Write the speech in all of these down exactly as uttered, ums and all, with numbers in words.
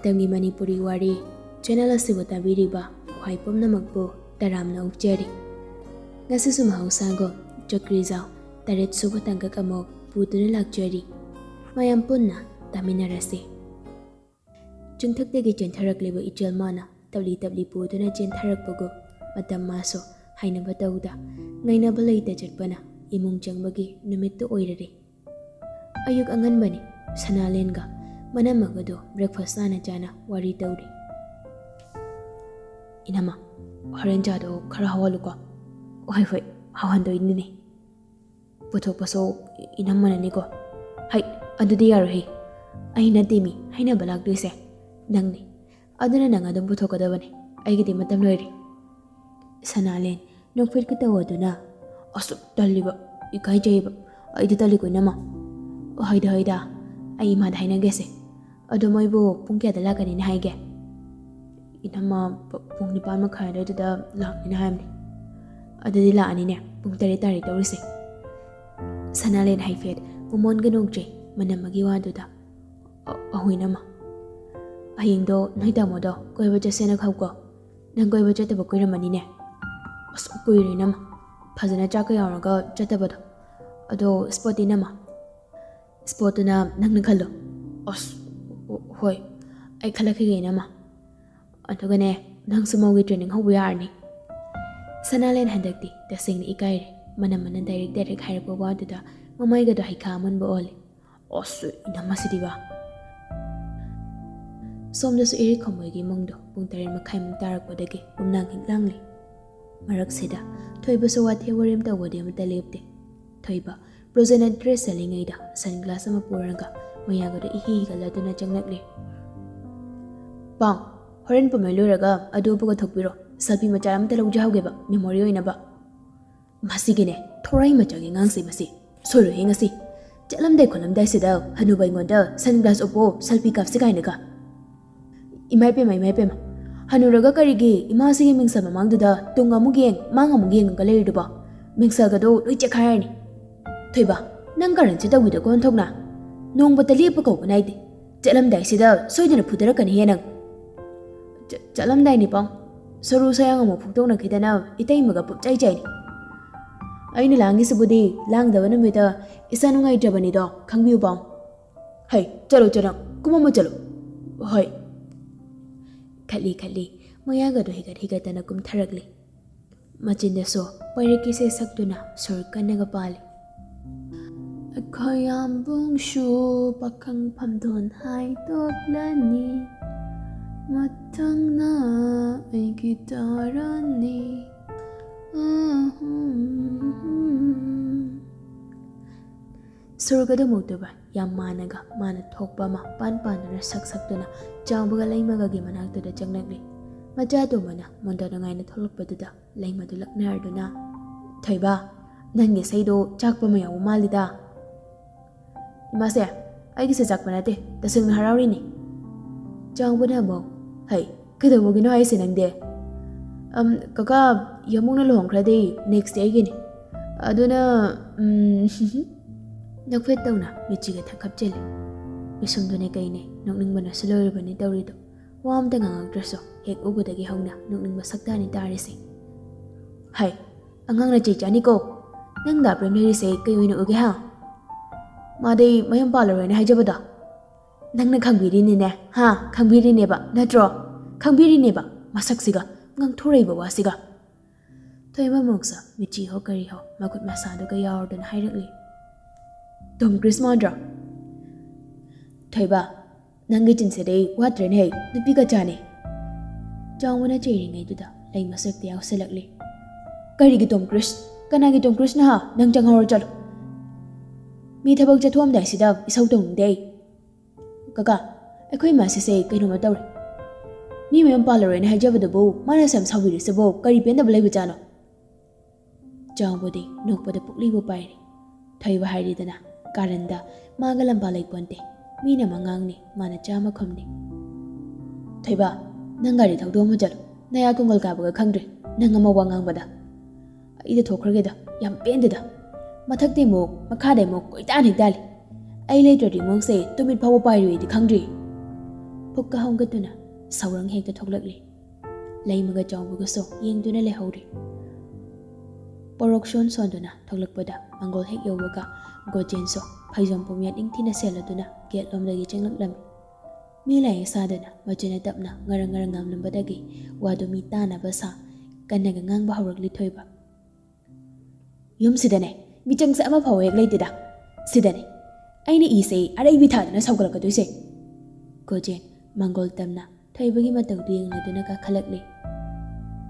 ꯃꯇꯝꯒꯤ ꯃꯅꯤꯄꯨꯔꯤ ꯋꯥꯔꯤ ꯆꯦꯅꯦꯜ ꯑꯁꯤꯕꯨ ꯇꯥꯕꯤꯔꯤꯕ ꯈ꯭ꯋꯥꯏ ꯄꯨꯝꯅꯃꯛꯄꯨ ꯇꯔꯥꯝꯅ ꯑꯣꯛꯆꯔꯤ꯫ ꯉꯁꯤꯁꯨ ꯃꯍꯧꯁꯥꯒꯨꯝ ꯆꯨꯀ꯭ꯔꯤꯖꯥꯎ ꯇꯔꯦꯠ ꯁꯨꯕ ꯇꯥꯡꯀꯛ ꯑꯃꯨꯛ ꯄꯨꯗꯨꯅ ꯂꯥꯛꯆꯔꯤ꯫ ꯃꯌꯥꯝ ꯄꯨꯟꯅ ꯇꯥꯃꯤꯟꯅꯔꯁꯤ꯫ ꯆꯤꯡꯊꯛꯇꯒꯤ ꯆꯦꯟꯊꯔꯛꯂꯤꯕ ꯏꯆꯦꯜ ꯃꯥꯅ ꯇꯞꯂꯤ ꯇꯞꯂꯤ ꯄꯨꯗꯨꯅ ꯆꯦꯟꯊꯔꯛꯄꯒꯨꯝ ꯃꯇꯝ ꯃꯥꯁꯨ ꯍꯥꯏꯅꯕ ꯇꯧꯗ ꯉꯥꯏꯅꯕ ꯂꯩꯇ ꯆꯠꯄꯅ ꯏꯃꯨꯡ ꯆꯪꯕꯒꯤ ꯅꯨꯃꯤꯠꯇꯨ ꯑꯣꯏꯔꯔꯦ꯫ ꯑꯌꯨꯛ ꯑꯉꯟꯕꯅꯤ꯫ ꯁꯅꯥꯂꯦꯟꯒ ꯃꯅꯝꯃꯒꯗꯣ ꯕ꯭ꯔꯦꯛꯐꯥꯁ ꯆꯥꯅ ꯆꯥꯅ ꯋꯥꯔꯤ ꯇꯧꯔꯤ꯫ "ꯏꯅꯝꯃ, ꯍꯣꯔꯦꯟ ꯆꯥꯗꯣ ꯈꯔ ꯍꯧꯍꯜꯂꯨꯀꯣ꯫" "ꯍꯣꯏ ꯍꯣꯏ, ꯍꯧꯍꯟꯗꯣꯏꯅꯤꯅꯦ꯫" "ꯄꯨꯊꯣꯛꯄꯁꯨ ꯏꯅꯝꯃꯅꯅꯤꯀꯣ꯫" "ꯍꯩ, ꯑꯗꯨꯗꯤ ꯌꯥꯔꯣꯏꯍꯦ꯫ ꯑꯩ ꯅꯠꯇꯦ ꯃꯤ ꯍꯥꯏꯅꯕ ꯂꯥꯛꯇꯣꯏꯁꯦ, ꯅꯪꯅꯤ꯫ ꯑꯗꯨꯅ ꯅꯪ ꯑꯗꯨꯝ ꯄꯨꯊꯣꯛꯀꯗꯕꯅꯤ, ꯑꯩꯒꯤꯗꯤ ꯃꯇꯝ ꯂꯣꯏꯔꯦ꯫" ꯁꯅꯥꯂꯦꯟ ꯅꯣꯛꯐꯦꯠꯀ ꯇꯧꯗꯨꯅ, "ꯑꯁꯨꯛ ꯇꯜꯂꯤꯕ, ꯏꯀꯥꯏꯖꯩꯕ, ꯑꯩꯗꯤ ꯇꯜꯂꯤꯀꯣ ꯏꯅꯝꯃ꯫" "ꯍꯣꯏꯗ ꯍꯣꯏꯗ, ꯑꯩ ꯏꯃꯥꯗ ꯍꯥꯏꯅꯒꯦꯁꯦ꯫ ꯑꯗꯣ ꯃꯣꯏꯕꯨ ꯄꯨꯡ ꯀꯌꯥꯗ ꯂꯥꯛꯀꯅꯤꯅ ꯍꯥꯏꯒꯦ?" "ꯏꯅꯝꯃ, ꯄ-, ꯄꯨꯡ ꯅꯤꯄꯥꯟ ꯃꯈꯥꯏ ꯑꯗꯨꯋꯥꯏꯗꯨꯗ ꯂꯥꯛꯅꯤꯅ ꯍꯥꯏꯕꯅꯤ꯫" "ꯑꯗꯨꯗꯤ ꯂꯥꯛꯑꯅꯤꯅꯦ, ꯄꯨꯡ ꯇꯔꯦꯠ ꯇꯥꯔꯦ ꯇꯧꯔꯤꯁꯦ꯫" ꯁꯅꯥꯂꯦꯟ ꯍꯥꯏꯐꯦꯠ ꯃꯃꯣꯟꯒ ꯅꯣꯛꯆꯩ ꯃꯅꯝꯃꯒꯤ ꯋꯥꯗꯨꯗ꯫ "ꯑ-, ꯑꯍꯣꯏ ꯏꯅꯝꯃ꯫ ꯍꯌꯦꯡꯗꯣ ꯅꯣꯏ ꯇꯥꯃꯣꯗꯣ ꯀꯣꯏꯕ ꯆꯠꯁꯦꯅ ꯈꯧꯀꯣ꯫ ꯅꯪ ꯀꯣꯏꯕ ꯆꯠꯇꯕ ꯀꯨꯏꯔꯝꯃꯅꯤꯅꯦ꯫" "ꯑꯁ, ꯀꯨꯏꯔꯦ ꯏꯅꯝꯃ, ꯐꯖꯅ ꯆꯥꯛꯀ ꯌꯥꯎꯔꯒ ꯆꯠꯇꯕꯗꯣ꯫ ꯑꯗꯣ ꯁ꯭ꯄꯣꯠꯇꯤ ꯏꯅꯝꯃ?" "ꯁ꯭ꯄꯣꯠꯇꯨꯅ ꯅꯪꯅ ꯈꯜꯂꯣ꯫" "ꯑꯁ, ꯍꯣꯏ, ꯑꯩ ꯈꯜꯂꯛꯈꯤꯒꯦ ꯏꯅꯝꯃ꯫ ꯑꯗꯨꯒꯅꯦ, ꯅꯪꯁꯨ ꯃꯧꯒꯤ ꯇ꯭ꯔꯦꯅꯤꯡ ꯍꯧꯕ ꯌꯥꯔꯅꯤ꯫" ꯁꯅꯥꯂꯦꯟ ꯍꯟꯗꯛꯇꯤ ꯇꯁꯦꯡꯅ ꯏꯀꯥꯏꯔꯦ꯫ ꯃꯅꯝꯃꯅ ꯗꯥꯏꯔꯦꯛ ꯗꯥꯏꯔꯦꯛ ꯍꯥꯏꯔꯛꯄ ꯋꯥꯗꯨꯗ ꯃꯃꯥꯏꯒꯗꯣ ꯍꯩꯈꯥ ꯑꯃꯨꯟꯕ ꯑꯣꯜꯂꯦ꯫ "ꯑꯁ, ꯏꯅꯝꯃꯁꯤꯗꯤꯕ꯫" ꯁꯣꯝꯗꯁꯨ ꯏꯔꯩꯈꯣꯝꯕꯣꯏꯒꯤ ꯏꯃꯨꯡꯗꯣ ꯄꯨꯡ ꯇꯔꯦꯠ ꯃꯈꯥꯏꯃꯨꯛ ꯇꯥꯔꯛꯄꯗꯒꯤ ꯄꯨꯝꯅꯥꯡ ꯍꯦꯛ ꯂꯥꯡꯂꯤ꯫ ꯃꯔꯛꯁꯤꯗ ꯊꯣꯏꯕꯁꯨ ꯋꯥꯊꯤ ꯋꯥꯔꯦꯝ ꯇꯧꯕꯗꯤ ꯑꯃꯠꯇ ꯂꯦꯞꯇꯦ꯫ ꯊꯣꯏꯕ ꯕ꯭ꯂꯨ ꯖꯦꯅꯦꯠ ꯗ꯭ꯔꯦꯁ ꯁꯦꯠꯂꯤꯉꯩꯗ ꯁꯟ ꯒ꯭ꯂꯥꯁ ꯑꯃ ꯄꯨꯔꯒ ꯃꯌꯥꯒꯗꯣ ꯏꯍꯤ ꯍꯤꯒꯠꯂꯗꯨꯅ ꯆꯪꯂꯛꯂꯦ꯫ "ꯄꯥꯎ, ꯍꯣꯔꯦꯟ ꯄꯨꯝꯍꯩ ꯂꯣꯏꯔꯒ ꯑꯗꯨ ꯄꯨꯒ ꯊꯣꯛꯄꯤꯔꯣ꯫ ꯁꯦꯜꯐꯤ ꯃꯆꯥ ꯑꯃꯇ ꯂꯧꯖꯍꯧꯒꯦꯕ, ꯃꯦꯃꯣꯔꯤ ꯑꯣꯏꯅꯕ꯫" "ꯃꯁꯤꯒꯤꯅꯦ, ꯊꯣꯔꯥꯏ ꯃꯆꯥꯒꯤ ꯑꯉꯥꯡꯁꯦ ꯃꯁꯤ꯫ ꯁꯣꯏꯔꯣꯏꯍꯦ ꯉꯁꯤ꯫ ꯆꯠꯂꯝꯗꯥꯏ ꯈꯣꯠꯂꯝꯗꯥꯏꯁꯤꯗ ꯍꯅꯨꯕ ꯑꯩꯉꯣꯟꯗ ꯁꯟ ꯒ꯭ꯂꯥꯁ ꯎꯞꯄꯣ, ꯁꯦꯜꯐꯤ ꯀꯥꯞꯁꯤ ꯀꯥꯏꯅꯒ꯫ ꯏꯃꯥ ꯏꯄꯦꯝꯃ, ꯏꯃꯥ ꯏꯄꯦꯝꯃ꯫ ꯍꯅꯨꯔꯒ ꯀꯔꯤꯒꯤ ꯏꯃꯥꯁꯤꯒꯤ ꯃꯤꯡꯁꯦꯜ ꯃꯃꯥꯡꯗꯨꯗ ꯇꯨꯡ ꯑꯃꯨꯛ ꯌꯦꯡ, ꯃꯥꯡ ꯑꯃꯨꯛ ꯌꯦꯡꯉꯒ ꯂꯩꯔꯤꯗꯨꯕꯣ? ꯃꯤꯡꯁꯦꯜꯒꯗꯣ ꯂꯣꯏ ꯆꯦꯛꯈꯥꯏꯔꯅꯤ꯫ ꯊꯣꯏꯕ, ꯅꯪ ꯀꯔꯟꯁꯦ ꯇꯧꯕꯤꯗꯀꯣ ꯑꯣꯟꯊꯣꯛꯅ꯫ ꯅꯣꯡꯃꯇ ꯂꯦꯞꯄ ꯀꯧꯕ ꯅꯥꯏꯗꯦ꯫ ꯆꯠꯂꯝꯗꯥꯏꯁꯤꯗ ꯁꯣꯏꯗꯅ ꯐꯨꯗꯔꯛꯀꯅꯤꯍꯦ ꯅꯪ꯫ "ꯆ-, ꯆꯠꯂꯝꯗꯥꯏꯅꯤ ꯄꯥꯎ꯫ ꯁꯔꯨ ꯁꯌꯥꯡ ꯑꯃꯨꯛ ꯐꯨꯛꯇꯣꯛꯅꯈꯤꯗꯅ ꯏꯇꯩꯃꯒ ꯄꯨꯞꯆꯩ ꯆꯩꯅꯤ꯫ ꯑꯩꯅ ꯂꯥꯡꯉꯤꯁꯤꯕꯨꯗꯤ ꯂꯥꯡꯗꯕ ꯅꯨꯃꯤꯠꯇ ꯏꯁꯥ ꯅꯨꯡꯉꯥꯏꯇ꯭ꯔꯕꯅꯤꯗꯣ, ꯈꯪꯕꯤꯌꯨ ꯄꯥꯎ꯫ ꯍꯩ, ꯆꯠꯂꯣ, ꯆꯠꯂꯣ, ꯀꯨꯝꯃꯝꯃꯣ ꯆꯠꯂꯣ꯫ ꯍꯣꯏ꯫" ꯈꯠꯂꯤ ꯈꯠꯂꯤ ꯃꯌꯥꯒꯗꯣ ꯍꯤꯒꯠ ꯍꯤꯒꯠꯇꯅ ꯀꯨꯝꯊꯔꯛꯂꯤ꯫ ꯃꯆꯤꯟꯗꯁꯨ ꯄꯥꯏꯔꯛꯀꯤꯁꯦ ꯁꯛꯇꯨꯅ ꯁꯨꯔ ꯀꯟꯅꯒ ꯄꯥꯜꯂꯤ꯫ "ꯑꯩꯈꯣꯏ ꯌꯥꯝꯕꯨꯡꯁꯨ ꯄꯥꯈꯪ ꯐꯝꯗꯣꯟ ꯍꯥꯏꯗꯣꯛꯂꯅꯤ, ꯃꯊꯪꯅ ꯑꯩꯒꯤ ꯇꯔꯟꯅꯤ꯫ ꯑꯍꯝ꯫" ꯁꯨꯔꯒꯗꯨꯃꯛꯇꯨꯕ ꯌꯥꯝ ꯃꯥꯟꯅꯒ ꯃꯥꯅ ꯊꯣꯛꯄ ꯑꯃ ꯄꯥꯟ ꯄꯥꯟꯗꯨꯅ ꯁꯛ ꯁꯛꯇꯨꯅ ꯆꯥꯎꯕꯒ ꯂꯩꯃꯒꯒꯤ ꯃꯅꯥꯛꯇꯨꯗ ꯆꯪꯂꯛꯂꯤ꯫ ꯃꯆꯥ ꯑꯇꯣꯝꯕꯅ ꯃꯣꯟꯗꯥ ꯅꯨꯡꯉꯥꯏꯅ ꯊꯣꯛꯂꯛꯄꯗꯨꯗ ꯂꯩꯃꯗꯨ ꯂꯛꯅꯔꯗꯨꯅ, "ꯊꯣꯏꯕ, ꯅꯪꯒꯤ ꯏꯁꯩꯗꯣ ꯆꯥꯛꯄ ꯑꯃ ꯌꯥꯎꯕ ꯃꯥꯜꯂꯤꯗ꯫" "ꯏꯃꯥꯁꯦ, ꯑꯩꯒꯤꯁꯦ ꯆꯥꯛꯄ ꯅꯠꯇꯦ, ꯇꯁꯦꯡꯅ ꯍꯔꯥꯎꯔꯤꯅꯤ꯫" ꯆꯥꯎꯕꯅ ꯑꯃꯨꯛ, "ꯍꯩ, ꯀꯩꯗꯧꯕꯒꯤꯅꯣ ꯍꯥꯏꯁꯦ ꯅꯪꯗꯤ?" "ꯑꯝ, ꯀꯀꯥ, ꯌꯥꯝꯕꯨꯡꯅ ꯂꯨꯍꯣꯡꯈ꯭ꯔꯗꯤ next ꯗꯤ ꯑꯩꯒꯤꯅꯤ꯫ ꯑꯗꯨꯅ, ꯎꯝ," ꯅꯣꯛꯐꯦꯠ ꯇꯧꯅ ꯃꯤꯠꯆꯤꯒ ꯊꯛ ꯈꯞꯆꯤꯜꯂꯤ꯫ ꯄꯤꯁꯨꯝꯗꯨꯅꯦ ꯀꯩꯅꯦ ꯅꯣꯛꯅꯤꯡꯕꯅꯁꯨ ꯂꯣꯏꯔꯕꯅꯤ ꯇꯧꯔꯤꯗꯣ꯫ ꯋꯥ ꯑꯝꯇ ꯉꯥꯡꯉꯛꯇ꯭ꯔꯁꯨ ꯍꯦꯛ ꯎꯕꯗꯒꯤ ꯍꯧꯅ ꯅꯣꯛꯅꯤꯡꯕ ꯁꯛꯇꯥꯅꯤ ꯇꯥꯔꯤꯁꯦ꯫ "ꯍꯩ, ꯑꯉꯥꯡꯅ ꯆꯩ ꯆꯥꯅꯤꯀꯣ꯫ ꯅꯪ ꯗꯥ ꯄ꯭ꯔꯦꯝ ꯂꯩꯔꯤꯁꯦ ꯀꯩ ꯑꯣꯏꯅ ꯎꯒꯦ ꯍꯥ? ꯃꯥꯗꯤ ꯃꯌꯨꯝ ꯄꯥꯜꯂꯔꯣꯏꯅ ꯍꯥꯏꯖꯕꯗꯣ꯫ ꯅꯪꯅ ꯈꯪꯕꯤꯔꯤꯅꯤꯅꯦ ꯍꯥ? ꯈꯪꯕꯤꯔꯤꯅꯦꯕ ꯅꯠꯇ꯭ꯔꯣ? ꯈꯪꯕꯤꯔꯤꯅꯦꯕ ꯃꯁꯛꯁꯤꯒ, ꯉꯥꯡꯊꯣꯔꯛꯏꯕ ꯋꯥꯁꯤꯒ꯫" ꯊꯣꯏꯕ ꯑꯃꯨꯛꯁꯨ ꯃꯤꯆꯤ ꯍꯣ ꯀꯔꯤ ꯍꯣ ꯃꯈꯨꯠ ꯃꯁꯥꯗꯨꯒ ꯌꯥꯎꯔꯗꯨꯅ ꯍꯥꯏꯔꯛꯂꯤ꯫ "ꯇꯣꯝ ꯀ꯭ꯔꯨꯁ ꯃꯥꯟꯗ꯭ꯔꯣ?" "ꯊꯣꯏꯕ, ꯅꯪꯒꯤ ꯆꯤꯟꯁꯤꯗꯤ ꯋꯥꯠꯇ꯭ꯔꯦꯅꯦ, ꯅꯨꯄꯤ ꯀꯆꯥꯅꯦ꯫" ꯆꯥꯎꯕꯅ ꯆꯩꯔꯤꯉꯩꯗꯨꯗ ꯂꯩ ꯃꯁꯛꯇ ꯌꯥꯎꯁꯜꯂꯛꯂꯤ꯫ "ꯀꯔꯤꯒꯤ ꯇꯣꯝ ꯀ꯭ꯔꯨꯁ? ꯀꯅꯥꯒꯤ ꯇꯣꯝ ꯀ꯭ꯔꯨꯁꯅꯣ ꯍꯥ? ꯅꯪ ꯆꯪꯍꯧꯔꯣ ꯆꯠꯂꯣ꯫ ꯃꯤ ꯊꯕꯛ ꯆꯠꯊꯣꯛꯑꯝꯗꯥꯏꯁꯤꯗ ꯏꯁꯧ ꯇꯧꯅꯤꯡꯗꯦ ꯑꯩ꯫ ꯀꯀꯥ, ꯑꯩꯈꯣꯏ ꯏꯃꯥꯁꯤꯁꯦ ꯀꯩꯅꯣꯝꯃ ꯇꯧꯔꯦ꯫ ꯃꯤ ꯃꯌꯨꯝ ꯄꯥꯜꯂꯔꯣꯏꯅ ꯍꯥꯏꯖꯕꯗꯨꯕꯨ ꯃꯥꯅ ꯁꯨꯝ ꯁꯥꯎꯕꯤꯔꯤꯁꯤꯕꯨ ꯀꯔꯤ ꯄꯦꯟꯗꯕ ꯂꯩꯕꯖꯥꯠꯅꯣ?" ꯆꯥꯎꯕꯗꯤ ꯅꯣꯛꯄꯗ ꯄꯨꯛꯂꯤꯕꯨ ꯄꯥꯏꯔꯤ꯫ ꯊꯣꯏꯕ ꯍꯥꯏꯔꯤꯗꯅ, ꯀꯥꯔꯟꯗ ꯃꯥꯒ ꯂꯝꯕꯥ ꯂꯩꯄꯣꯟꯇꯦ꯫ ꯃꯤꯅ ꯑꯃ ꯉꯥꯡꯅꯤ, ꯃꯥꯅ ꯆꯥꯝꯃ ꯈꯨꯝꯅꯤ꯫ "ꯊꯣꯏꯕ, ꯅꯪ ꯒꯥꯔꯤ ꯊꯧꯗꯣꯛꯑꯝꯃꯨ ꯆꯠꯂꯣ꯫ ꯅꯌꯥ ꯀꯣꯡꯒꯜ ꯀꯥꯕꯒ ꯈꯪꯗ꯭ꯔꯦ, ꯅꯪ ꯑꯃ ꯋꯥ ꯉꯥꯡꯕꯗ꯫ ꯑꯩꯗ ꯊꯣꯛꯈ꯭ꯔꯒꯦꯗ, ꯌꯥꯝ ꯄꯦꯟꯗꯦꯗ꯫ ꯃꯊꯛꯇꯩ ꯑꯃꯨꯛ, ꯃꯈꯥꯗꯩ ꯑꯃꯨꯛ ꯀꯣꯏꯇꯥꯟ ꯍꯦꯛ ꯇꯥꯜꯂꯤ꯫ ꯑꯩ ꯂꯩꯇ꯭ꯔꯗꯤ ꯃꯣꯡꯁꯦ ꯇꯨꯃꯤꯠ ꯐꯥꯎꯕ ꯄꯥꯏꯔꯣꯏꯗꯤ ꯈꯪꯗ꯭ꯔꯤ꯫ ꯐꯨꯛꯀ ꯍꯧꯒꯠꯇꯨꯅ ꯁꯧꯔꯪ ꯍꯦꯛꯇ ꯊꯣꯛꯂꯛꯂꯤ꯫ ꯂꯩꯃꯒ ꯆꯥꯎꯕꯒꯁꯨ ꯌꯦꯡꯗꯨꯅ ꯂꯩꯍꯧꯔꯤ꯫ ꯄꯣꯔꯣꯛ ꯁꯣꯟ ꯁꯣꯟꯗꯨꯅ ꯊꯣꯛꯂꯛꯄꯗ ꯃꯪꯒꯣꯜ ꯍꯦꯛ ꯌꯧꯕꯒ ꯒꯣꯖꯦꯟꯁꯨ ꯐꯩꯖꯣꯝ ꯄꯨꯝꯌꯥꯠ ꯏꯪꯊꯤꯅ ꯁꯦꯜꯂꯗꯨꯅ ꯒꯦꯠꯂꯣꯝꯗꯒꯤ ꯆꯪꯂꯛꯂꯝꯃꯤ꯫ ꯃꯤ ꯂꯥꯏꯌꯦ ꯁꯥꯗꯅ ꯃꯆꯤꯟꯅ ꯇꯞꯅ ꯉꯔꯪ ꯉꯔꯪ ꯉꯥꯡꯂꯝꯕꯗꯒꯤ ꯋꯥꯗꯨ ꯃꯤ ꯇꯥꯅꯕ ꯁꯥ ꯀꯟꯅꯒ ꯉꯥꯡꯕ ꯍꯧꯔꯛꯂꯤ ꯊꯣꯏꯕ꯫ "ꯌꯨꯝꯁꯤꯗꯅꯦ ꯃꯤꯆꯪꯁꯦ ꯑꯃ ꯐꯥꯎ ꯍꯦꯛ ꯂꯩꯇꯦꯗ꯫ ꯁꯤꯗꯅꯦ ꯑꯩꯅ ꯏꯁꯦ ꯑꯔꯩꯕꯤ ꯊꯥꯗꯅ ꯁꯧꯒꯠꯂꯛꯀꯗꯣꯏꯁꯦ꯫" ꯒꯣꯖꯦꯟ ꯃꯪꯒꯣꯜ ꯇꯝꯅ ꯊꯣꯏꯕꯒꯤ ꯃꯇꯧꯗꯨ ꯌꯦꯡꯂꯗꯨꯅ ꯀꯥꯈꯠꯂꯛꯂꯤ꯫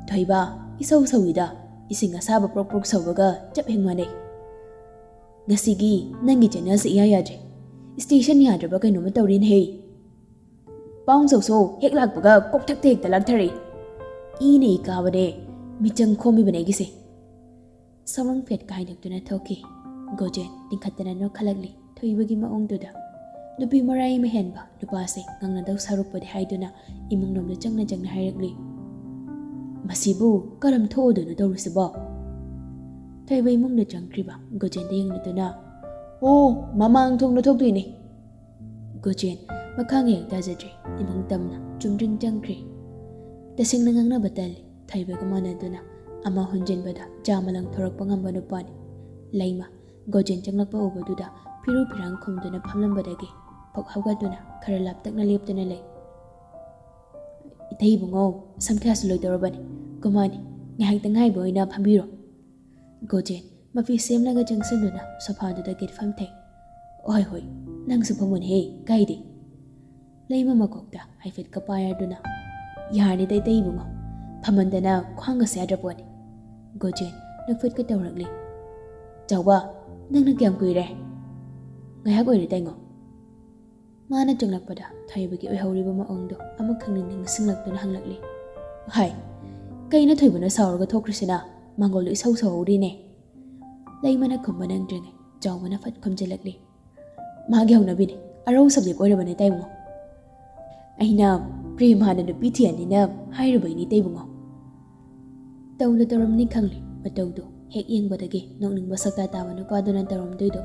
"ꯊꯣꯏꯕ, ꯏꯁꯧ ꯁꯧꯏꯗ, ꯏꯁꯤꯡ ꯑꯁꯥꯕ ꯄ꯭ꯔꯣꯛ ꯄ꯭ꯔꯣꯛ ꯁꯧꯕꯒ ꯆꯞ ꯍꯦꯛ ꯃꯥꯟꯅꯩ꯫ ꯉꯁꯤꯒꯤ ꯅꯪꯒꯤ ꯆꯦꯅꯦꯜꯁꯦ ꯏꯌꯥ ꯌꯥꯗ꯭ꯔꯦ꯫ ꯁ꯭ꯇꯦꯁꯟ ꯌꯥꯗ꯭ꯔꯕ ꯀꯩꯅꯣꯝꯃ ꯇꯧꯔꯦꯅꯦꯍꯦ꯫ ꯄꯥꯎ ꯆꯧꯁꯣ ꯍꯦꯛ ꯂꯥꯛꯄꯒ ꯀꯣꯛꯊꯛꯇ ꯍꯦꯛꯇ ꯂꯥꯛꯊꯔꯛꯏ꯫ ꯏꯅ ꯏ ꯀꯥꯕꯅꯦ, ꯃꯤꯆꯪ ꯈꯣꯝꯃꯤꯕꯅꯦ ꯑꯩꯒꯤꯁꯦ꯫" ꯁꯧꯔꯪ ꯐꯦꯠ ꯀꯥꯏꯗꯛꯇꯨꯅ ꯊꯣꯛꯈꯤ꯫ ꯒꯣꯖꯦꯟ ꯇꯤꯡꯈꯠꯇꯅ ꯅꯣꯛꯈꯠꯂꯛꯂꯤ ꯊꯣꯏꯕꯒꯤ ꯃꯑꯣꯡꯗꯨꯗ꯫ ꯅꯨꯄꯤ ꯃꯔꯥꯏ ꯑꯃ ꯍꯦꯟꯕ ꯅꯨꯄꯥꯁꯦ ꯉꯥꯡꯅꯗꯧ ꯁꯔꯨꯛꯄꯨꯗꯤ ꯍꯥꯏꯗꯨꯅ ꯏꯃꯨꯡꯂꯣꯝꯗ ꯆꯪꯅ ꯆꯪꯅ ꯍꯥꯏꯔꯛꯂꯤ꯫ "ꯃꯁꯤꯕꯨ ꯀꯔꯝ ꯊꯣꯛꯑꯗꯣꯏꯅꯣ ꯇꯧꯔꯤꯁꯤꯕꯣ?" ꯊꯣꯏꯕ ꯏꯃꯨꯡꯗ ꯆꯪꯈ꯭ꯔꯤꯕ ꯒꯣꯖꯦꯟꯗ ꯌꯦꯡꯂꯗꯨꯅ, "ꯑꯣ, ꯃꯃꯥꯡ ꯊꯣꯡꯗ ꯊꯣꯛꯇꯣꯏꯅꯦ꯫" ꯒꯣꯖꯦꯟ ꯃꯈꯥ ꯉꯥꯏꯍꯥꯛ ꯇꯥꯖꯗ꯭ꯔꯦ꯫ ꯏꯃꯨꯡ ꯇꯝꯅ ꯆꯨꯝꯗ꯭ꯔꯤꯡ ꯆꯪꯈ꯭ꯔꯦ꯫ ꯇꯁꯦꯡꯅ ꯉꯥꯡꯅꯕ ꯇꯜꯂꯤ꯫ ꯊꯣꯏꯕꯒ ꯃꯥꯟꯅꯗꯨꯅ ꯑꯃ ꯍꯨꯟꯖꯤꯟꯕꯗ ꯆꯥꯝꯃ ꯂꯪꯊꯣꯔꯛꯄ ꯉꯝꯕ ꯅꯨꯄꯥꯅꯤ꯫ ꯂꯩꯃ ꯒꯣꯖꯦꯟ ꯆꯪꯂꯛꯄ ꯎꯕꯗꯨꯗ ꯐꯤꯔꯨ ꯐꯤꯔꯥꯡ ꯈꯨꯝꯗꯨꯅ ꯐꯝꯂꯝꯕꯗꯒꯤ ꯐꯛ ꯍꯧꯒꯠꯇꯨꯅ ꯈꯔ ꯂꯥꯞꯇꯛꯅ ꯂꯦꯞꯇꯨꯅ ꯂꯩ꯫ "ꯏꯇꯩ ꯏꯕꯨꯡꯉꯣ, ꯁꯝ ꯈꯌꯥꯁꯨ ꯂꯣꯏꯗꯧꯔꯕꯅꯤ꯫ ꯀꯨꯃꯥꯅꯤ, ꯉꯥꯏꯍꯥꯛꯇ ꯉꯥꯏꯕ ꯑꯣꯏꯅ ꯐꯝꯕꯤꯔꯣ꯫" ꯒꯣꯖꯦꯟ ꯃꯐꯤ ꯁꯦꯝꯂꯒ ꯆꯪꯁꯤꯟꯗꯨꯅ ꯁꯣꯐꯥꯗꯨꯗ ꯒꯤꯠ ꯐꯝꯊꯩ꯫ "ꯍꯣꯏ ꯍꯣꯏ, ꯅꯪꯁꯨ ꯐꯝꯃꯨꯅꯦꯍꯦ, ꯀꯥꯏꯗꯦ꯫" ꯂꯩꯃ ꯃꯀꯣꯛꯇ ꯍꯥꯏꯐꯦꯠꯀ ꯄꯥꯏꯔꯗꯨꯅ, "ꯌꯥꯔꯅꯤꯗ ꯏꯇꯩ ꯏꯕꯨꯡꯉꯣ, ꯐꯝꯃꯟꯗꯅ ꯈ꯭ꯋꯥꯡꯒꯁꯦ ꯌꯥꯗ꯭ꯔ ꯄꯣꯠꯅꯤ꯫" ꯒꯣꯖꯦꯟ ꯅꯣꯛꯐꯦꯠꯀ ꯇꯧꯔꯛꯂꯤ꯫ "ꯆꯥꯎꯕ, ꯅꯪꯅ ꯀꯌꯥꯝ ꯀꯨꯏꯔꯦ?" "ꯉꯥꯏꯍꯥꯛ ꯑꯣꯏꯔꯦ ꯏꯇꯩꯉꯣ꯫" ꯃꯥꯅ ꯆꯪꯂꯛꯄꯗ ꯊꯣꯏꯕꯒꯤ ꯑꯣꯏꯍꯧꯔꯤꯕ ꯃꯑꯣꯡꯗꯣ ꯑꯃꯨꯛ ꯈꯪꯅꯤꯡ ꯅꯤꯡꯁꯤꯡꯂꯛꯇꯨꯅ ꯍꯪꯂꯛꯂꯤ꯫ "ꯍꯥꯏ, ꯀꯩꯅꯣ ꯊꯣꯏꯕꯅ ꯁꯥꯎꯔꯒ ꯊꯣꯛꯈ꯭ꯔꯤꯁꯤꯅ? ꯃꯪꯒꯣꯜꯗꯣ ꯏꯁꯧ ꯁꯧꯍꯧꯔꯤꯅꯦ꯫" ꯂꯩꯃꯅ ꯈꯨꯝꯕ ꯅꯪꯗ꯭ꯔꯤꯉꯩ ꯆꯥꯎꯕꯅ ꯐꯠ ꯈꯨꯝꯖꯤꯜꯂꯛꯂꯤ꯫ "ꯃꯥꯒꯤ ꯍꯧꯅꯕꯤꯅꯤ, ꯑꯔꯧ ꯁꯕꯖꯦꯛ ꯑꯣꯏꯔꯕꯅꯦ ꯏꯇꯩꯃꯣ꯫ ꯑꯩꯅ ꯄ꯭ꯔꯦꯝ ꯍꯥꯟꯅ ꯅꯨꯄꯤ ꯊꯤꯍꯟꯅꯤꯅ ꯍꯥꯏꯔꯨꯕꯩꯅꯤ ꯏꯇꯩꯕꯨꯡꯉꯣ꯫" ꯇꯧꯗ ꯇꯧꯔꯝꯅꯤ ꯈꯪꯂꯦ ꯃꯇꯧꯗꯣ ꯍꯦꯛ ꯌꯦꯡꯕꯗꯒꯤ ꯅꯣꯛꯅꯤꯡꯕ ꯁꯛꯇꯥ ꯇꯥꯕ ꯅꯨꯄꯥꯗꯨꯅ ꯇꯧꯔꯝꯗꯣꯏꯗꯣ꯫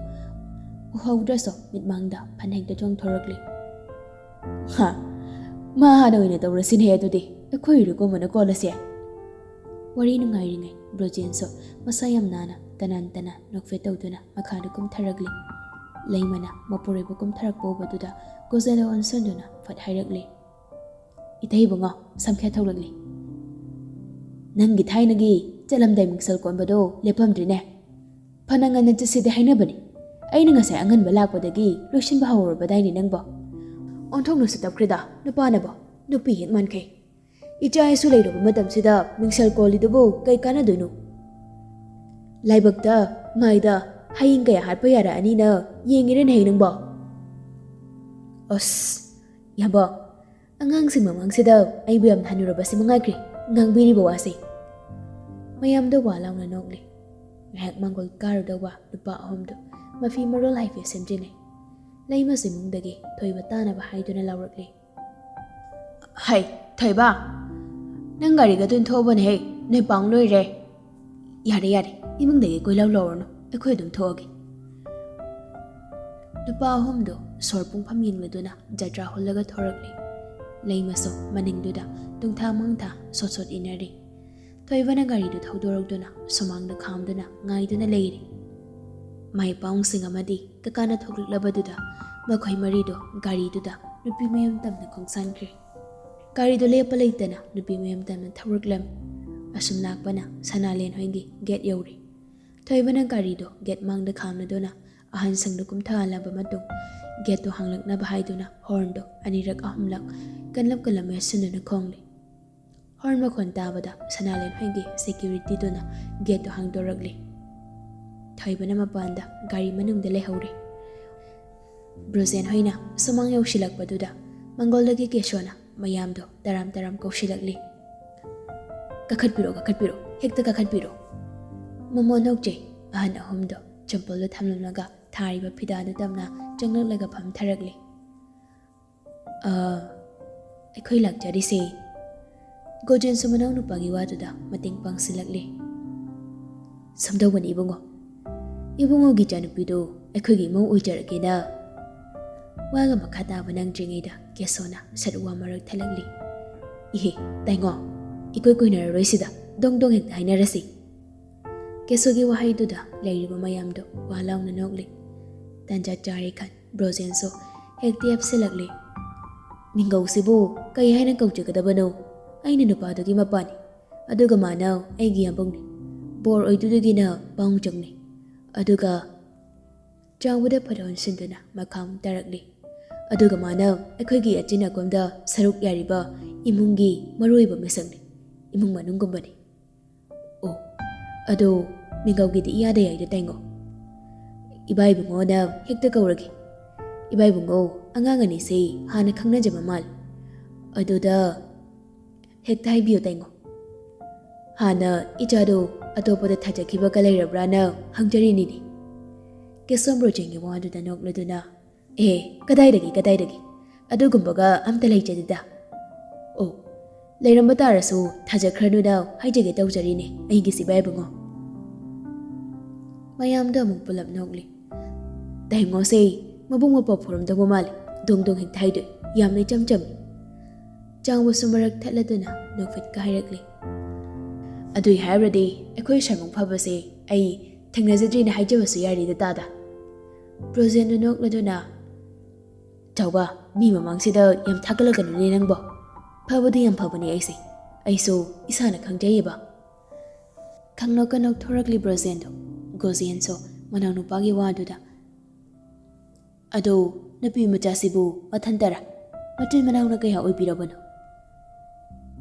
ꯎꯍꯧꯗ꯭ꯔꯁꯨ ꯃꯤꯠꯃꯥꯡꯗ ꯐꯟ ꯍꯦꯛꯇ ꯆꯣꯡꯊꯣꯔꯛꯂꯤ꯫ "ꯍꯥ, ꯃꯥ ꯍꯥꯟꯅ ꯑꯣꯏꯅ ꯇꯧꯔꯁꯤꯅꯦ ꯑꯗꯨꯗꯤ, ꯑꯩꯈꯣꯏ ꯏꯔꯨ ꯀꯨꯝꯕꯅ ꯀꯣꯜꯂꯁꯦ꯫" ꯋꯥꯔꯤ ꯅꯨꯡꯉꯥꯏꯔꯤꯉꯩ ꯕ꯭ꯔꯣꯖꯦꯟꯁꯨ ꯃꯁꯥ ꯌꯥꯝ ꯅꯥꯟꯅ ꯇꯅꯥꯟ ꯇꯅꯥꯟ ꯅꯣꯛꯐꯦꯠ ꯇꯧꯗꯨꯅ ꯃꯈꯥꯗ ꯀꯨꯝꯊꯔꯛꯂꯤ꯫ ꯂꯩꯃꯅ ꯃꯄꯨꯔꯣꯏꯕ ꯀꯨꯝꯊꯔꯛꯄ ꯎꯕꯗꯨꯗ ꯒꯣꯖꯦꯜꯗ ꯑꯣꯟꯁꯤꯟꯗꯨꯅ ꯐꯠ ꯍꯥꯏꯔꯛꯂꯤ, "ꯏꯇꯩ ꯏꯕꯨꯡꯉꯣ, ꯁꯝꯈꯦꯠ ꯊꯣꯛꯂꯛꯂꯤ꯫ ꯅꯪꯒꯤ ꯊꯥꯏꯅꯒꯤ ꯆꯠꯂꯝꯗꯥꯏ ꯃꯤꯡꯁꯦꯜ ꯀꯣꯟꯕꯗꯣ ꯂꯦꯞꯐꯝꯗ꯭ꯔꯤꯅꯦ꯫ ꯐꯅ ꯉꯟꯅ ꯆꯠꯁꯤꯗꯤ ꯍꯥꯏꯅꯕꯅꯤ꯫ ꯑꯩꯅ ꯉꯁꯥꯏ ꯑꯉꯟꯕ ꯂꯥꯛꯄꯗꯒꯤ ꯂꯣꯏꯁꯤꯟꯕ ꯍꯧꯔꯕꯗꯥꯏꯅꯦ ꯅꯪꯕꯣ꯫ ꯑꯣꯟꯊꯣꯛꯅꯁꯨ ꯇꯞꯈ꯭ꯔꯦꯗ ꯅꯨꯄꯥꯅꯕꯣ꯫ ꯅꯨꯄꯤ ꯍꯦꯛ ꯃꯥꯟꯈꯩ꯫ ꯏꯆꯥ ꯏꯁꯨ ꯂꯩꯔꯕ ꯃꯇꯝꯁꯤꯗ ꯃꯤꯡꯁꯦꯜ ꯀꯣꯜꯂꯤꯗꯨꯕꯨ ꯀꯩ ꯀꯥꯟꯅꯗꯣꯏꯅꯣ? ꯂꯥꯏꯕꯛꯇ ꯃꯥꯏꯗ ꯍꯌꯤꯡ ꯀꯌꯥ ꯍꯥꯠꯄ ꯌꯥꯔꯛꯑꯅꯤꯅ ꯌꯦꯡꯉꯤꯔꯅꯦ ꯅꯪꯕꯣ?" ꯑꯁ, ꯌꯥꯕꯣ, ꯑꯉꯥꯡꯁꯤꯡ ꯃꯃꯥꯡꯁꯤꯗ ꯑꯩꯕꯨ ꯌꯥꯝ ꯍꯟꯅꯨꯔꯕꯁꯤ ꯃꯉꯥꯏꯈ꯭ꯔꯦ, ꯉꯥꯡꯕꯤꯔꯤꯕ ꯋꯥꯁꯦ꯫ ꯃꯌꯥꯝꯗꯣ ꯋꯥ ꯂꯥꯎꯅ ꯅꯣꯛꯂꯤ꯫ ꯉꯥꯏꯍꯥꯛ ꯃꯥꯡꯒꯣꯜ ꯀꯥꯔꯨꯗꯧꯕ ꯅꯨꯄꯥ ꯑꯍꯨꯝꯗꯨ ꯃꯐꯤ ꯃꯔꯣꯜ ꯍꯥꯏꯐꯦꯠ ꯁꯦꯝꯖꯤꯟꯅꯩ꯫ ꯂꯩꯃꯁꯨ ꯏꯃꯨꯡꯗꯒꯤ ꯊꯣꯏꯕ ꯇꯥꯅꯕ ꯍꯥꯏꯗꯨꯅ ꯂꯥꯎꯔꯛꯂꯤ꯫ "ꯍꯩ, ꯊꯣꯏꯕ, ꯅꯪ ꯒꯥꯔꯤꯒ ꯇꯨꯟꯊꯣꯛꯑꯕꯅꯦ ꯍꯦ, ꯅꯣꯏ ꯄꯥꯎ ꯂꯣꯏꯔꯦ꯫" "ꯌꯥꯔꯦ, ꯌꯥꯔꯦ, ꯏꯃꯨꯡꯗꯒꯤ ꯀꯣꯏꯂꯥꯎ ꯂꯥꯎꯔꯅꯨ, ꯑꯩꯈꯣꯏ ꯑꯗꯨꯝ ꯊꯣꯛꯑꯒꯦ꯫" ꯅꯨꯄꯥ ꯑꯍꯨꯝꯗꯣ ꯁꯣꯔ ꯄꯨꯡꯐꯝ ꯌꯦꯡꯂꯗꯨꯅ ꯖꯇ꯭ꯔꯥ ꯍꯨꯜꯂꯒ ꯊꯣꯔꯛꯂꯤ꯫ ꯂꯩꯃꯁꯨ ꯃꯅꯤꯡꯗꯨꯗ ꯇꯨꯡꯊꯥ ꯃꯥꯡꯊꯥ ꯁꯣꯠ ꯁꯣꯠ ꯏꯟꯅꯔꯤ꯫ ꯊꯣꯏꯕꯅ ꯒꯥꯔꯤꯗꯨ ꯊꯧꯗꯣꯔꯛꯇꯨꯅ ꯁꯨꯃꯥꯡꯗ ꯈꯥꯝꯗꯨꯅ ꯉꯥꯏꯗꯨꯅ ꯂꯩꯔꯤ꯫ ꯃꯥꯏ ꯄꯥꯎꯁꯤꯡ ꯑꯃꯗꯤ ꯀꯀꯥꯅ ꯊꯣꯛꯂꯛꯂꯕꯗꯨꯗ ꯃꯈꯣꯏ ꯃꯔꯤꯗꯣ ꯒꯥꯔꯤꯗꯨꯗ ꯅꯨꯄꯤ ꯃꯌꯨꯝ ꯇꯝꯅ ꯈꯣꯡꯁꯥꯟꯈ꯭ꯔꯦ꯫ ꯒꯥꯔꯤꯗꯨ ꯂꯦꯞꯄ ꯂꯩꯇꯅ ꯅꯨꯄꯤ ꯃꯌꯨꯝ ꯇꯝꯅ ꯊꯧꯔꯛꯂꯝꯃꯤ꯫ ꯑꯁꯨꯝ ꯂꯥꯛꯄꯅ ꯁꯅꯥꯂꯦꯟ ꯍꯣꯏꯒꯤ ꯒꯦꯠ ꯌꯧꯔꯦ꯫ ꯊꯣꯏꯕꯅ ꯒꯥꯔꯤꯗꯣ ꯒꯦꯠ ꯃꯥꯡꯗ ꯈꯥꯝꯂꯗꯨꯅ ꯑꯍꯟꯁꯤꯡꯗꯨ ꯀꯨꯝꯊꯍꯜꯂꯕ ꯃꯇꯨꯡ ꯒꯦꯠꯇꯨ ꯍꯥꯡꯂꯛꯅꯕ ꯍꯥꯏꯗꯨꯅ ꯍꯣꯔꯟꯗꯣ ꯑꯅꯤꯔꯛ ꯑꯍꯨꯝꯂꯛ ꯀꯟꯂꯞ ꯀꯟꯂꯞ ꯃꯦꯠꯁꯤꯟꯗꯨꯅ ꯈꯣꯡꯂꯤ꯫ ꯍꯣꯔꯟ ꯃꯈꯣꯟ ꯇꯥꯕꯗ ꯁꯅꯥꯂꯦꯟ ꯍꯣꯏꯒꯤ ꯁꯦꯀ꯭ꯌꯨꯔꯤꯇꯤꯗꯨꯅ ꯒꯦꯠꯇꯨ ꯍꯥꯡꯗꯣꯔꯛꯂꯤ꯫ ꯊꯣꯏꯕꯅ ꯃꯄꯥꯟꯗ ꯒꯥꯔꯤ ꯃꯅꯨꯡꯗ ꯂꯩꯍꯧꯔꯤ꯫ ꯕ꯭ꯔꯣꯖꯦꯟ ꯍꯣꯏꯅ ꯁꯨꯃꯥꯡ ꯌꯧꯁꯤꯜꯂꯛꯄꯗꯨꯗ ꯃꯪꯒꯣꯜꯗꯒꯤ ꯀꯦꯁꯣꯅ ꯃꯌꯥꯝꯗꯣ ꯇꯔꯥꯝ ꯇꯔꯥꯝ ꯀꯧꯁꯤꯜꯂꯛꯂꯤ꯫ "ꯀꯥꯈꯠꯄꯤꯔꯣ, ꯀꯥꯈꯠꯄꯤꯔꯣ, ꯍꯦꯛꯇ ꯀꯥꯈꯠꯄꯤꯔꯣ꯫" ꯃꯃꯣꯟ ꯅꯣꯛꯆꯩ꯫ ꯑꯍꯟ ꯑꯍꯨꯝꯗꯣ ꯆꯝꯄꯜꯗꯣ ꯊꯝꯂꯝꯂꯒ ꯊꯥꯔꯤꯕ ꯐꯤꯗꯥꯗꯨ ꯇꯝꯅ ꯆꯪꯂꯛꯂꯒ ꯐꯝꯊꯔꯛꯂꯤ꯫ "ꯑ, ꯑꯩꯈꯣꯏ ꯂꯥꯛꯆꯔꯤꯁꯦ꯫" ꯒꯣꯖꯦꯟꯁꯨ ꯃꯅꯥꯎꯅꯨꯄꯥꯒꯤ ꯋꯥꯗꯨꯗ ꯃꯇꯦꯡ ꯄꯥꯡꯁꯤꯜꯂꯛꯂꯤ꯫ "ꯁꯨꯝ ꯇꯧꯕꯅꯤ ꯏꯕꯨꯡꯉꯣ, ꯏꯕꯨꯡꯉꯣꯒꯤ ꯏꯆꯥꯅꯨꯄꯤꯗꯨ ꯑꯩꯈꯣꯏꯒꯤ ꯏꯃꯧ ꯑꯣꯏꯖꯔꯒꯦꯅ꯫ ꯋꯥꯒ ꯃꯈꯥ ꯇꯥꯕ ꯅꯪꯗ꯭ꯔꯤꯉꯩꯗ ꯀꯦꯁꯣꯅ ꯁꯠ ꯋꯥ ꯃꯔꯛ ꯊꯠꯂꯛꯂꯤ꯫ "ꯏꯍꯦ, ꯇꯥꯏꯉꯣ, ꯏꯀꯣꯏ ꯀꯣꯏꯅꯔꯔꯣꯏꯁꯤꯗ, ꯗꯣꯡ ꯗꯣꯡ ꯍꯦꯛꯇ ꯍꯥꯏꯅꯔꯁꯤ"꯫ ꯀꯦꯁꯣꯒꯤ ꯋꯥꯍꯩꯗꯨꯗ ꯂꯩꯔꯤꯕ ꯃꯌꯥꯝꯗꯣ ꯋꯥ ꯂꯥꯎꯅ ꯅꯣꯛꯂꯤ꯫ ꯇꯟꯖꯥ ꯆꯥꯔꯦ ꯈꯟ ꯕ꯭ꯔꯣꯖꯦꯟꯁꯨ ꯍꯦꯛꯇ ꯌꯥꯞꯁꯤꯜꯂꯛꯂꯤ꯫ "ꯃꯤꯡꯒꯧꯁꯤꯕꯨ ꯀꯩ ꯍꯥꯏꯅ ꯀꯧꯖꯒꯗꯕꯅꯣ? ꯑꯩꯅ ꯅꯨꯄꯥꯗꯨꯒꯤ ꯃꯄꯥꯅꯤ, ꯑꯗꯨꯒ ꯃꯥꯅ ꯑꯩꯒꯤ ꯌꯥꯝꯕꯨꯡꯅꯤ꯫ ꯕꯣꯔ ꯑꯣꯏꯗꯨꯗꯒꯤꯅ ꯄꯥꯎꯡꯖꯪꯅꯤ꯫ ꯑꯗꯨꯒ ꯆꯥꯎꯕꯗ ꯐꯠ ꯑꯣꯟꯁꯤꯟꯗꯨꯅ ꯃꯈꯥ ꯑꯃꯨꯛ ꯇꯥꯔꯛꯂꯤ꯫ ꯑꯗꯨꯒ ꯃꯥꯅ ꯑꯩꯈꯣꯏꯒꯤ ꯑꯆꯤꯟ ꯑꯀꯣꯝꯗ ꯁꯔꯨꯛ ꯌꯥꯔꯤꯕ ꯏꯃꯨꯡꯒꯤ ꯃꯔꯨꯑꯣꯏꯕ ꯃꯤꯁꯛꯅꯤ, ꯏꯃꯨꯡ ꯃꯅꯨꯡꯒꯨꯝꯕꯅꯤ"꯫ "ꯑꯣ, ꯑꯗꯣ ꯃꯤꯡꯒꯧꯒꯤꯗꯤ ꯏꯌꯥꯗ ꯌꯥꯏꯗ ꯇꯥꯏꯉꯣ꯫ ꯏꯕꯥ ꯏꯕꯨꯡꯉꯣꯅ ꯍꯦꯛꯇ ꯀꯧꯔꯒꯦ꯫ ꯏꯕꯥ ꯏꯕꯨꯡꯉꯣ, ꯑꯉꯥꯡ ꯑꯅꯤꯁꯦ ꯍꯥꯟꯅ ꯈꯪꯅꯖꯕ ꯃꯥꯜꯂꯦ꯫ ꯑꯗꯨꯗ ꯍꯦꯛꯇ ꯍꯥꯏꯕꯤꯌꯨ ꯇꯥꯏꯉꯣ꯫ ꯍꯥꯟꯅ ꯏꯆꯥꯗꯣ ꯑꯇꯣꯞꯄꯗ ꯊꯥꯖꯈꯤꯕꯒ ꯂꯩꯔꯕ꯭ꯔꯥꯅ ꯍꯪꯖꯔꯤꯅꯤꯅꯦ"꯫ ꯀꯦꯁꯣꯝ ꯕ꯭ꯔꯣꯖꯦꯟꯒꯤ ꯋꯥꯗꯨꯗ ꯅꯣꯛꯂꯗꯨꯅ, "ꯑꯦ, ꯀꯗꯥꯏꯗꯒꯤ, ꯀꯗꯥꯏꯗꯒꯤ? ꯑꯗꯨꯒꯨꯝꯕꯒ ꯑꯝꯇ ꯂꯩꯖꯗꯦꯗ꯫ ꯑꯣ, ꯂꯩꯔꯝꯕ ꯇꯥꯔꯁꯨ ꯊꯥꯖꯈ꯭ꯔꯅꯨꯅ ꯍꯥꯏꯖꯒꯦ ꯇꯧꯖꯔꯤꯅꯦ ꯑꯩꯒꯤ ꯁꯤꯕꯥꯏ ꯏꯕꯨꯡꯉꯣ"꯫ ꯃꯌꯥꯝꯗꯣ ꯑꯃꯨꯛ ꯄꯨꯂꯞ ꯅꯣꯛꯂꯤ꯫ ꯇꯥꯏꯉꯣꯁꯦ ꯃꯕꯨꯡ ꯃꯧꯄ꯭ꯋꯥ ꯐꯨꯔꯝꯗꯧꯕ ꯃꯥꯜꯂꯤ꯫ ꯗꯣꯡ ꯗꯣꯡ ꯍꯦꯛꯇ ꯍꯥꯏꯗꯣꯛꯏ꯫ ꯌꯥꯝꯅ ꯏꯆꯝ ꯆꯝꯃꯤ꯫ ꯆꯥꯎꯕꯁꯨ ꯃꯔꯛ ꯊꯠꯂꯗꯨꯅ ꯅꯣꯛꯐꯦꯠꯀ ꯍꯥꯏꯔꯛꯂꯤ꯫ "ꯑꯗꯨꯏ ꯍꯥꯏꯔꯨꯔꯗꯤ ꯑꯩꯈꯣꯏ ꯁꯥꯏꯃꯨꯡ ꯐꯕꯁꯦ ꯑꯩ ꯊꯦꯡꯅꯖꯗ꯭ꯔꯤꯅ ꯍꯥꯏꯖꯕꯁꯨ ꯌꯥꯔꯤꯗ ꯇꯥꯗ"꯫ ꯕ꯭ꯔꯣꯖꯦꯟꯗꯨ ꯅꯣꯛꯂꯗꯨꯅ, "ꯆꯥꯎꯕ, ꯃꯤ ꯃꯃꯥꯡꯁꯤꯗ ꯌꯥꯝ ꯊꯥꯒꯠꯂꯛꯀꯅꯨꯅꯦ ꯅꯪꯕꯣ꯫ ꯐꯕꯗꯤ ꯌꯥꯝ ꯐꯕꯅꯦ ꯑꯩꯁꯦ꯫ ꯑꯩꯁꯨ ꯏꯁꯥꯅ ꯈꯪꯖꯩꯌꯦꯕ"꯫ ꯈꯪꯅꯣꯛꯀ ꯅꯣꯛꯊꯣꯔꯛꯂꯤ ꯕ꯭ꯔꯣꯖꯦꯟꯗꯣ꯫ ꯒꯣꯖꯦꯟꯁꯨ ꯃꯅꯥꯎꯅꯨꯄꯥꯒꯤ ꯋꯥꯗꯨꯗ, "ꯑꯗꯣ ꯅꯨꯄꯤ ꯃꯆꯥꯁꯤꯕꯨ ꯃꯊꯟꯇꯔ? ꯃꯆꯤꯟ ꯃꯅꯥꯎꯅ ꯀꯌꯥ ꯑꯣꯏꯕꯤꯔꯕꯅꯣ?"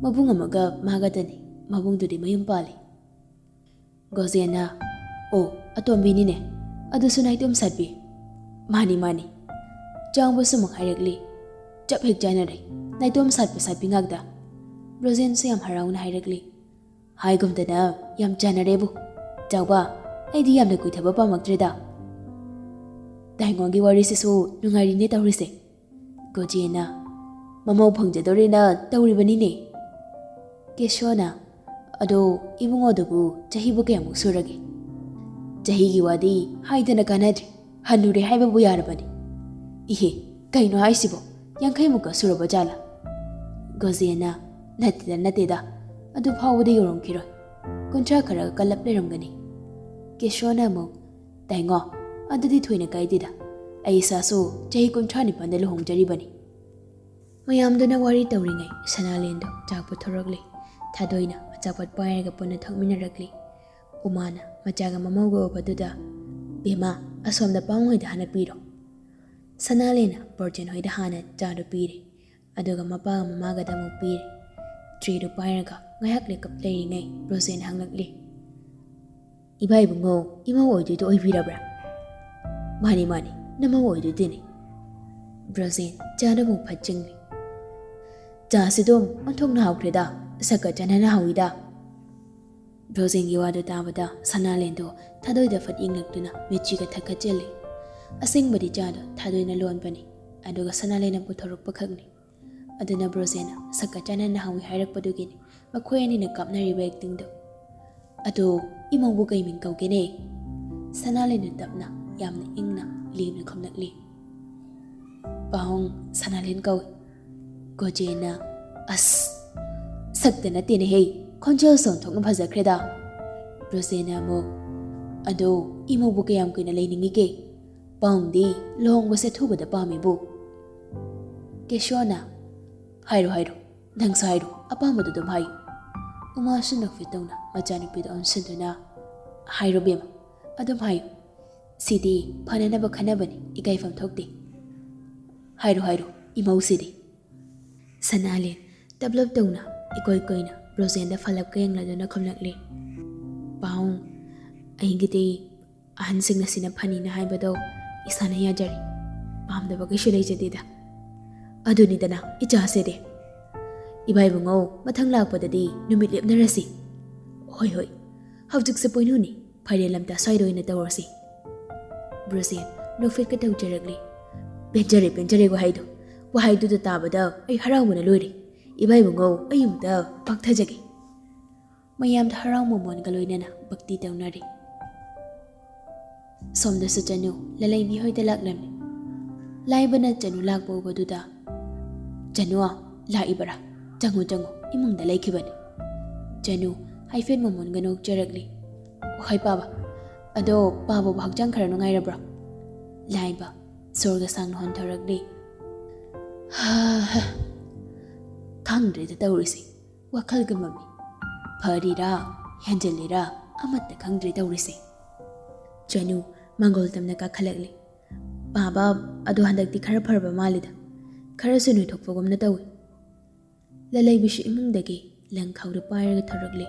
"ꯃꯕꯨꯡ ꯑꯃꯒ ꯃꯥꯒꯗꯅꯤ꯫ ꯃꯕꯨꯡꯗꯨꯗꯤ ꯃꯌꯨꯝ ꯄꯥꯜꯂꯤ"꯫ ꯒꯣꯖꯦꯟꯅ, "ꯑꯣ, ꯑꯇꯣꯝꯕꯤꯅꯤꯅꯦ꯫ ꯑꯗꯨꯁꯨ ꯅꯥꯏꯇꯣꯝ ꯁꯥꯠꯄꯤ"꯫ "ꯃꯥꯅꯤ, ꯃꯥꯅꯤ"꯫ ꯆꯥꯎꯕꯁꯨ ꯑꯃꯨꯛ ꯍꯥꯏꯔꯛꯂꯤ꯫ "ꯆꯞ ꯍꯦꯛ ꯆꯥꯅꯔꯦ꯫ ꯅꯥꯏꯇꯣꯝ ꯁꯥꯠꯄ ꯁꯥꯠꯄꯤ ꯉꯥꯛꯇ"꯫ ꯕ꯭ꯔꯣꯖꯦꯟꯁꯨ ꯌꯥꯝ ꯍꯔꯥꯎꯅ ꯍꯥꯏꯔꯛꯂꯤ꯫ "ꯍꯥꯏꯒꯨꯝꯗꯅ ꯌꯥꯝ ꯆꯥꯟꯅꯔꯦꯕꯨ꯫ ꯆꯥꯎꯕ, ꯑꯩꯗꯤ ꯌꯥꯝꯅ ꯀꯨꯏꯊꯕ ꯄꯥꯝꯃꯛꯇ꯭ꯔꯦꯗ꯫ ꯇꯥꯏꯉꯣꯒꯤ ꯋꯥꯔꯤꯁꯤꯁꯨ ꯅꯨꯡꯉꯥꯏꯔꯤꯅꯦ ꯇꯧꯔꯤꯁꯦ"꯫ ꯒꯣꯖꯦꯟꯅ, "ꯃꯃꯧ ꯐꯪꯖꯗꯣꯔꯦꯅ ꯇꯧꯔꯤꯕꯅꯤꯅꯦ"꯫ ꯀꯦꯁꯣꯅ, "ꯑꯗꯣ ꯏꯕꯨꯡꯉꯣꯗꯨꯕꯨ ꯆꯍꯤꯕꯨ ꯀꯌꯥꯃꯨꯛ ꯁꯨꯔꯒꯦ?" "ꯆꯍꯤꯒꯤ ꯋꯥꯗꯤ ꯍꯥꯏꯗꯅ ꯀꯥꯟꯅꯗ꯭ꯔꯦ꯫ "ꯍꯜꯂꯨꯔꯦ ꯍꯥꯏꯕꯕꯨ ꯌꯥꯔꯕꯅꯤ꯫ ꯏꯍꯦ, ꯀꯩꯅꯣ ꯍꯥꯏꯁꯤꯕꯣ? ꯌꯥꯡꯈꯩꯃꯨꯛꯀ ꯁꯨꯔꯕ ꯖꯥꯠꯂꯥ?" ꯒꯣꯖꯦꯅ, "ꯅꯠꯇꯦꯗ, ꯅꯠꯇꯦꯗ, ꯑꯗꯨ ꯐꯥꯎꯕꯗ ꯌꯧꯔꯝꯈꯤꯔꯣꯏ꯫ ꯀꯨꯟꯊ꯭ꯔꯥ ꯈꯔꯒ ꯀꯜꯂꯞ ꯂꯩꯔꯝꯒꯅꯤ꯫" ꯀꯦꯁꯣꯅ ꯑꯃꯨꯛ, "ꯇꯥꯏꯉꯣ, ꯑꯗꯨꯗꯤ ꯊꯣꯏꯅ ꯀꯥꯏꯗꯦꯗ꯫ ꯑꯩ ꯏꯁꯥꯁꯨ ꯆꯍꯤ ꯀꯨꯟꯊ꯭ꯔꯥ ꯅꯤꯄꯥꯟꯗ ꯂꯨꯍꯣꯡꯖꯔꯤꯕꯅꯤ꯫" ꯃꯌꯥꯝꯗꯨꯅ ꯋꯥꯔꯤ ꯇꯧꯔꯤꯉꯩ ꯁꯅꯥꯂꯦꯟꯗꯣ ꯆꯥꯛ ꯄꯨꯊꯣꯔꯛꯂꯦ꯫ ꯊꯥꯗꯣꯏꯅ ꯑꯆꯥꯄꯣꯠ ꯄꯥꯏꯔꯒ ꯄꯨꯟꯅ ꯊꯛꯃꯤꯟꯅꯔꯛꯂꯤ꯫ ꯎꯃꯥꯅ ꯃꯆꯥꯒ ꯃꯃꯧꯒ ꯎꯕꯗꯨꯗ, "ꯕꯦꯝꯃ, ꯑꯁꯣꯝꯗ ꯄꯥꯎꯡ ꯍꯣꯏꯗ ꯍꯥꯟꯅ ꯄꯤꯔꯣ꯫" ꯁꯅꯥꯂꯦꯟꯅ ꯕ꯭ꯔꯣꯖꯦꯟ ꯍꯣꯏꯗ ꯍꯥꯟꯅ ꯆꯥꯗꯨ ꯄꯤꯔꯦ꯫ ꯑꯗꯨꯒ ꯃꯄꯥꯒ ꯃꯃꯥꯒꯗ ꯑꯃꯨꯛ ꯄꯤꯔꯦ꯫ ꯇ꯭ꯔꯦꯗꯨ ꯄꯥꯏꯔꯒ ꯉꯥꯏꯍꯥꯛ ꯂꯩꯀꯞ ꯂꯩꯔꯤꯉꯩ ꯕ꯭ꯔꯣꯖꯦꯟ ꯍꯪꯂꯛꯂꯦ, "ꯏꯕꯥ ꯏꯕꯨꯡꯉꯣ, ꯏꯃꯧ ꯑꯣꯏꯗꯣꯏꯗꯣ ꯑꯣꯏꯕꯤꯔꯕ꯭ꯔꯥ?" "ꯃꯥꯅꯤ, ꯃꯥꯅꯤ, ꯅꯃꯧ ꯑꯣꯏꯗꯣꯏꯗꯨꯅꯤ꯫" ꯕ꯭ꯔꯣꯖꯦꯟ ꯆꯥꯗꯨ ꯑꯃꯨꯛ ꯐꯠ ꯆꯤꯡꯂꯦ꯫ "ꯆꯥꯁꯤꯗꯣ ꯑꯣꯟꯊꯣꯛꯅ ꯍꯥꯎꯈ꯭ꯔꯦꯗ, ꯁꯛꯀ ꯆꯥꯟꯅꯅ ꯍꯥꯎꯏꯗ꯫" ꯕ꯭ꯔꯣꯖꯦꯟꯒꯤ ꯋꯥꯗꯨ ꯇꯥꯕꯗ ꯁꯅꯥꯂꯦꯟꯗꯣ ꯊꯥꯗꯣꯏꯗ ꯐꯠ ꯌꯦꯡꯂꯛꯇꯨꯅ ꯃꯤꯠꯆꯤꯒ ꯊꯛꯀꯠꯆꯜꯂꯤ꯫ ꯑꯁꯦꯡꯕꯗꯤ ꯆꯥꯗꯣ ꯊꯥꯗꯣꯏꯅ ꯂꯣꯟꯕꯅꯤ, ꯑꯗꯨꯒ ꯁꯅꯥꯂꯦꯟꯅ ꯄꯨꯊꯣꯔꯛꯄ ꯈꯛꯅꯤ꯫ ꯑꯗꯨꯅ ꯕ꯭ꯔꯣꯖꯦꯟꯅ ꯁꯛꯀ ꯆꯥꯟꯅꯅ ꯍꯥꯎꯏ ꯍꯥꯏꯔꯛꯄꯗꯨꯒꯤꯅꯤ ꯃꯈꯣꯏ ꯑꯅꯤꯅ ꯀꯥꯞꯅꯔꯤꯕ ꯑꯦꯛꯇꯤꯡꯗꯣ꯫ "ꯑꯗꯣ, ꯏꯃꯧꯕꯨ ꯀꯩ ꯃꯤꯡ ꯀꯧꯒꯦꯅꯦ?" ꯁꯅꯥꯂꯦꯟꯅ ꯇꯞꯅ, ꯌꯥꯝꯅ ꯏꯪꯅ, ꯂꯦꯝꯅ ꯈꯨꯝꯂꯛꯂꯤ꯫ "ꯄꯥꯎꯡ ꯁꯅꯥꯂꯦꯟ ꯀꯧꯏ꯫" ꯒꯣꯖꯦꯅ, "ꯑꯁ, ꯁꯛꯇ ꯅꯠꯇꯦꯅꯦꯍꯦ, ꯈꯣꯟꯖꯦꯜꯁꯨ ꯑꯣꯟꯊꯣꯛꯅ ꯐꯖꯈ꯭ꯔꯦꯗ꯫" ꯕ꯭ꯔꯣꯖꯦꯅ ꯑꯃꯨꯛ, "ꯑꯗꯣ, ꯏꯃꯧꯕꯨ ꯀꯌꯥꯝ ꯀꯨꯏꯅ ꯂꯩꯅꯤꯡꯉꯤꯒꯦ?" "ꯄꯥꯎꯡꯗꯤ ꯂꯨꯍꯣꯡꯕꯁꯦ ꯑꯊꯨꯕꯗ ꯄꯥꯝꯃꯤꯕꯨ꯫" ꯀꯦꯁꯣꯅ, "ꯍꯥꯏꯔꯣ, ꯍꯥꯏꯔꯣ, ꯅꯪꯁꯨ ꯍꯥꯏꯔꯣ, ꯑꯄꯥꯝꯕꯗꯨ ꯑꯗꯨꯝ ꯍꯥꯏꯌꯨ꯫" ꯎꯃꯥꯁꯨ ꯅꯣꯛꯐꯦꯠ ꯇꯧꯅ ꯃꯆꯥꯅꯨꯄꯤꯗ ꯑꯣꯟꯁꯤꯟꯗꯨꯅ, "ꯍꯥꯏꯔꯣ ꯕꯦꯝꯃ, ꯑꯗꯨꯝ ꯍꯥꯏꯌꯨ꯫ ꯁꯤꯗꯤ ꯐꯅꯅꯕ ꯈꯟꯅꯕꯅꯤ, ꯏꯀꯥꯏꯐꯝ ꯊꯣꯛꯇꯦ꯫ ꯍꯥꯏꯔꯣ, ꯍꯥꯏꯔꯣ, ꯏꯃꯧꯁꯤꯗꯤ꯫" ꯁꯅꯥꯂꯦꯟ ꯇꯞꯂꯞ ꯇꯧꯅ ꯏꯀꯣꯏ ꯀꯣꯏꯅ ꯕ꯭ꯔꯣꯖꯦꯟꯗ ꯐꯂꯞꯀ ꯌꯦꯡꯂꯗꯨꯅ ꯈꯨꯝꯂꯛꯂꯤ, "ꯄꯥꯎꯡ, ꯑꯩꯒꯤꯗꯤ ꯑꯍꯟꯁꯤꯡꯅ ꯁꯤꯅ ꯐꯅꯤꯅ ꯍꯥꯏꯕꯗꯣ ꯏꯁꯥꯅ ꯌꯥꯖꯔꯤ꯫ ꯄꯥꯝꯗꯕ ꯀꯩꯁꯨ ꯂꯩꯖꯗꯦꯗ꯫ ꯑꯗꯨꯅꯤꯗꯅ ꯏꯆꯥꯁꯤꯗꯤ꯫ ꯏꯕꯥ ꯏꯕꯨꯡꯉꯣ, ꯃꯊꯪ ꯂꯥꯛꯄꯗꯗꯤ ꯅꯨꯃꯤꯠ ꯂꯦꯞꯅꯔꯁꯤ꯫" "ꯍꯣꯏ, ꯍꯣꯏ, ꯍꯧꯖꯤꯛꯁꯦ ꯄꯣꯏꯅꯨꯅꯤ, ꯐꯥꯏꯔꯦꯜ ꯂꯝꯇꯥ ꯁ꯭ꯋꯥꯏꯗ ꯑꯣꯏꯅ ꯇꯧꯔꯁꯤ꯫" ꯕ꯭ꯔꯣꯖꯦꯟ ꯅꯣꯛꯐꯦꯠꯀ ꯇꯧꯖꯔꯛꯂꯤ꯫ "ꯄꯦꯟꯖꯔꯦ, ꯄꯦꯟꯖꯔꯦ ꯋꯥꯍꯩꯗꯣ꯫ ꯋꯥꯍꯩꯗꯨꯗ ꯇꯥꯕꯗ ꯑꯩ ꯍꯔꯥꯎꯕꯅ ꯂꯣꯏꯔꯦ꯫ ꯏꯕꯥ ꯏꯕꯨꯡꯉꯣ, ꯑꯩ ꯑꯃꯨꯛꯇ ꯄꯥꯛꯊꯖꯒꯦ꯫" ꯃꯌꯥꯝꯗ ꯍꯔꯥꯎ ꯃꯃꯣꯟꯒ ꯂꯣꯏꯅꯅ ꯚꯛꯇꯤ ꯇꯧꯅꯔꯤ꯫ ꯁꯣꯝꯗꯁꯨ ꯆꯅꯨ ꯂꯂꯩꯕꯤ ꯍꯣꯏꯗ ꯂꯥꯛꯂꯝꯃꯤ꯫ ꯂꯥꯏꯕꯅ ꯆꯅꯨ ꯂꯥꯛꯄ ꯎꯕꯗꯨꯗ, "ꯆꯅꯨ, ꯂꯥꯛꯏꯕꯔꯥ? ꯆꯪꯉꯨ, ꯆꯪꯉꯨ, ꯏꯃꯨꯡꯗ ꯂꯩꯈꯤꯕꯅꯤ꯫" ꯆꯅꯨ ꯍꯥꯏꯐꯦꯠ ꯃꯣꯃꯣꯟꯒ ꯅꯣꯛꯆꯔꯛꯂꯤ꯫ "ꯍꯣꯏ ꯄꯥꯕ, ꯑꯗꯣ ꯄꯥꯕꯕꯨ ꯍꯛꯆꯥꯡ ꯈꯔ ꯅꯨꯡꯉꯥꯏꯔꯕ꯭ꯔꯣ?" ꯂꯥꯏꯕ ꯁꯣꯔꯒ ꯁꯥꯡꯅ ꯍꯣꯟꯊꯔꯛꯂꯤ꯫ "ꯍꯥ, ꯍꯥ, ꯈꯪꯗ꯭ꯔꯦꯗ ꯇꯧꯔꯤꯁꯦ, ꯋꯥꯈꯜꯒ ꯃꯝꯃꯤ꯫ ꯐꯔꯤꯔꯥ, ꯍꯦꯟꯖꯤꯜꯂꯤꯔꯥ, ꯑꯃꯠꯇ ꯈꯪꯗ꯭ꯔꯦ ꯇꯧꯔꯤꯁꯦ꯫" ꯆꯅꯨ ꯃꯪꯒꯣꯜ ꯇꯝꯅ ꯀꯥꯈꯠꯂꯛꯂꯤ꯫ "ꯄꯥꯕ, ꯑꯗꯣ ꯍꯟꯗꯛꯇꯤ ꯈꯔ ꯐꯔꯕ ꯃꯥꯜꯂꯤꯗ, ꯈꯔꯁꯨ ꯅꯣꯏꯊꯣꯛꯄꯒꯨꯝꯅ ꯇꯧꯏ꯫" ꯂꯂꯩꯕꯤꯁꯨ ꯏꯃꯨꯡꯗꯒꯤ ꯂꯪꯈꯥꯎꯗꯨ ꯄꯥꯏꯔꯒ ꯊꯣꯔꯛꯂꯤ꯫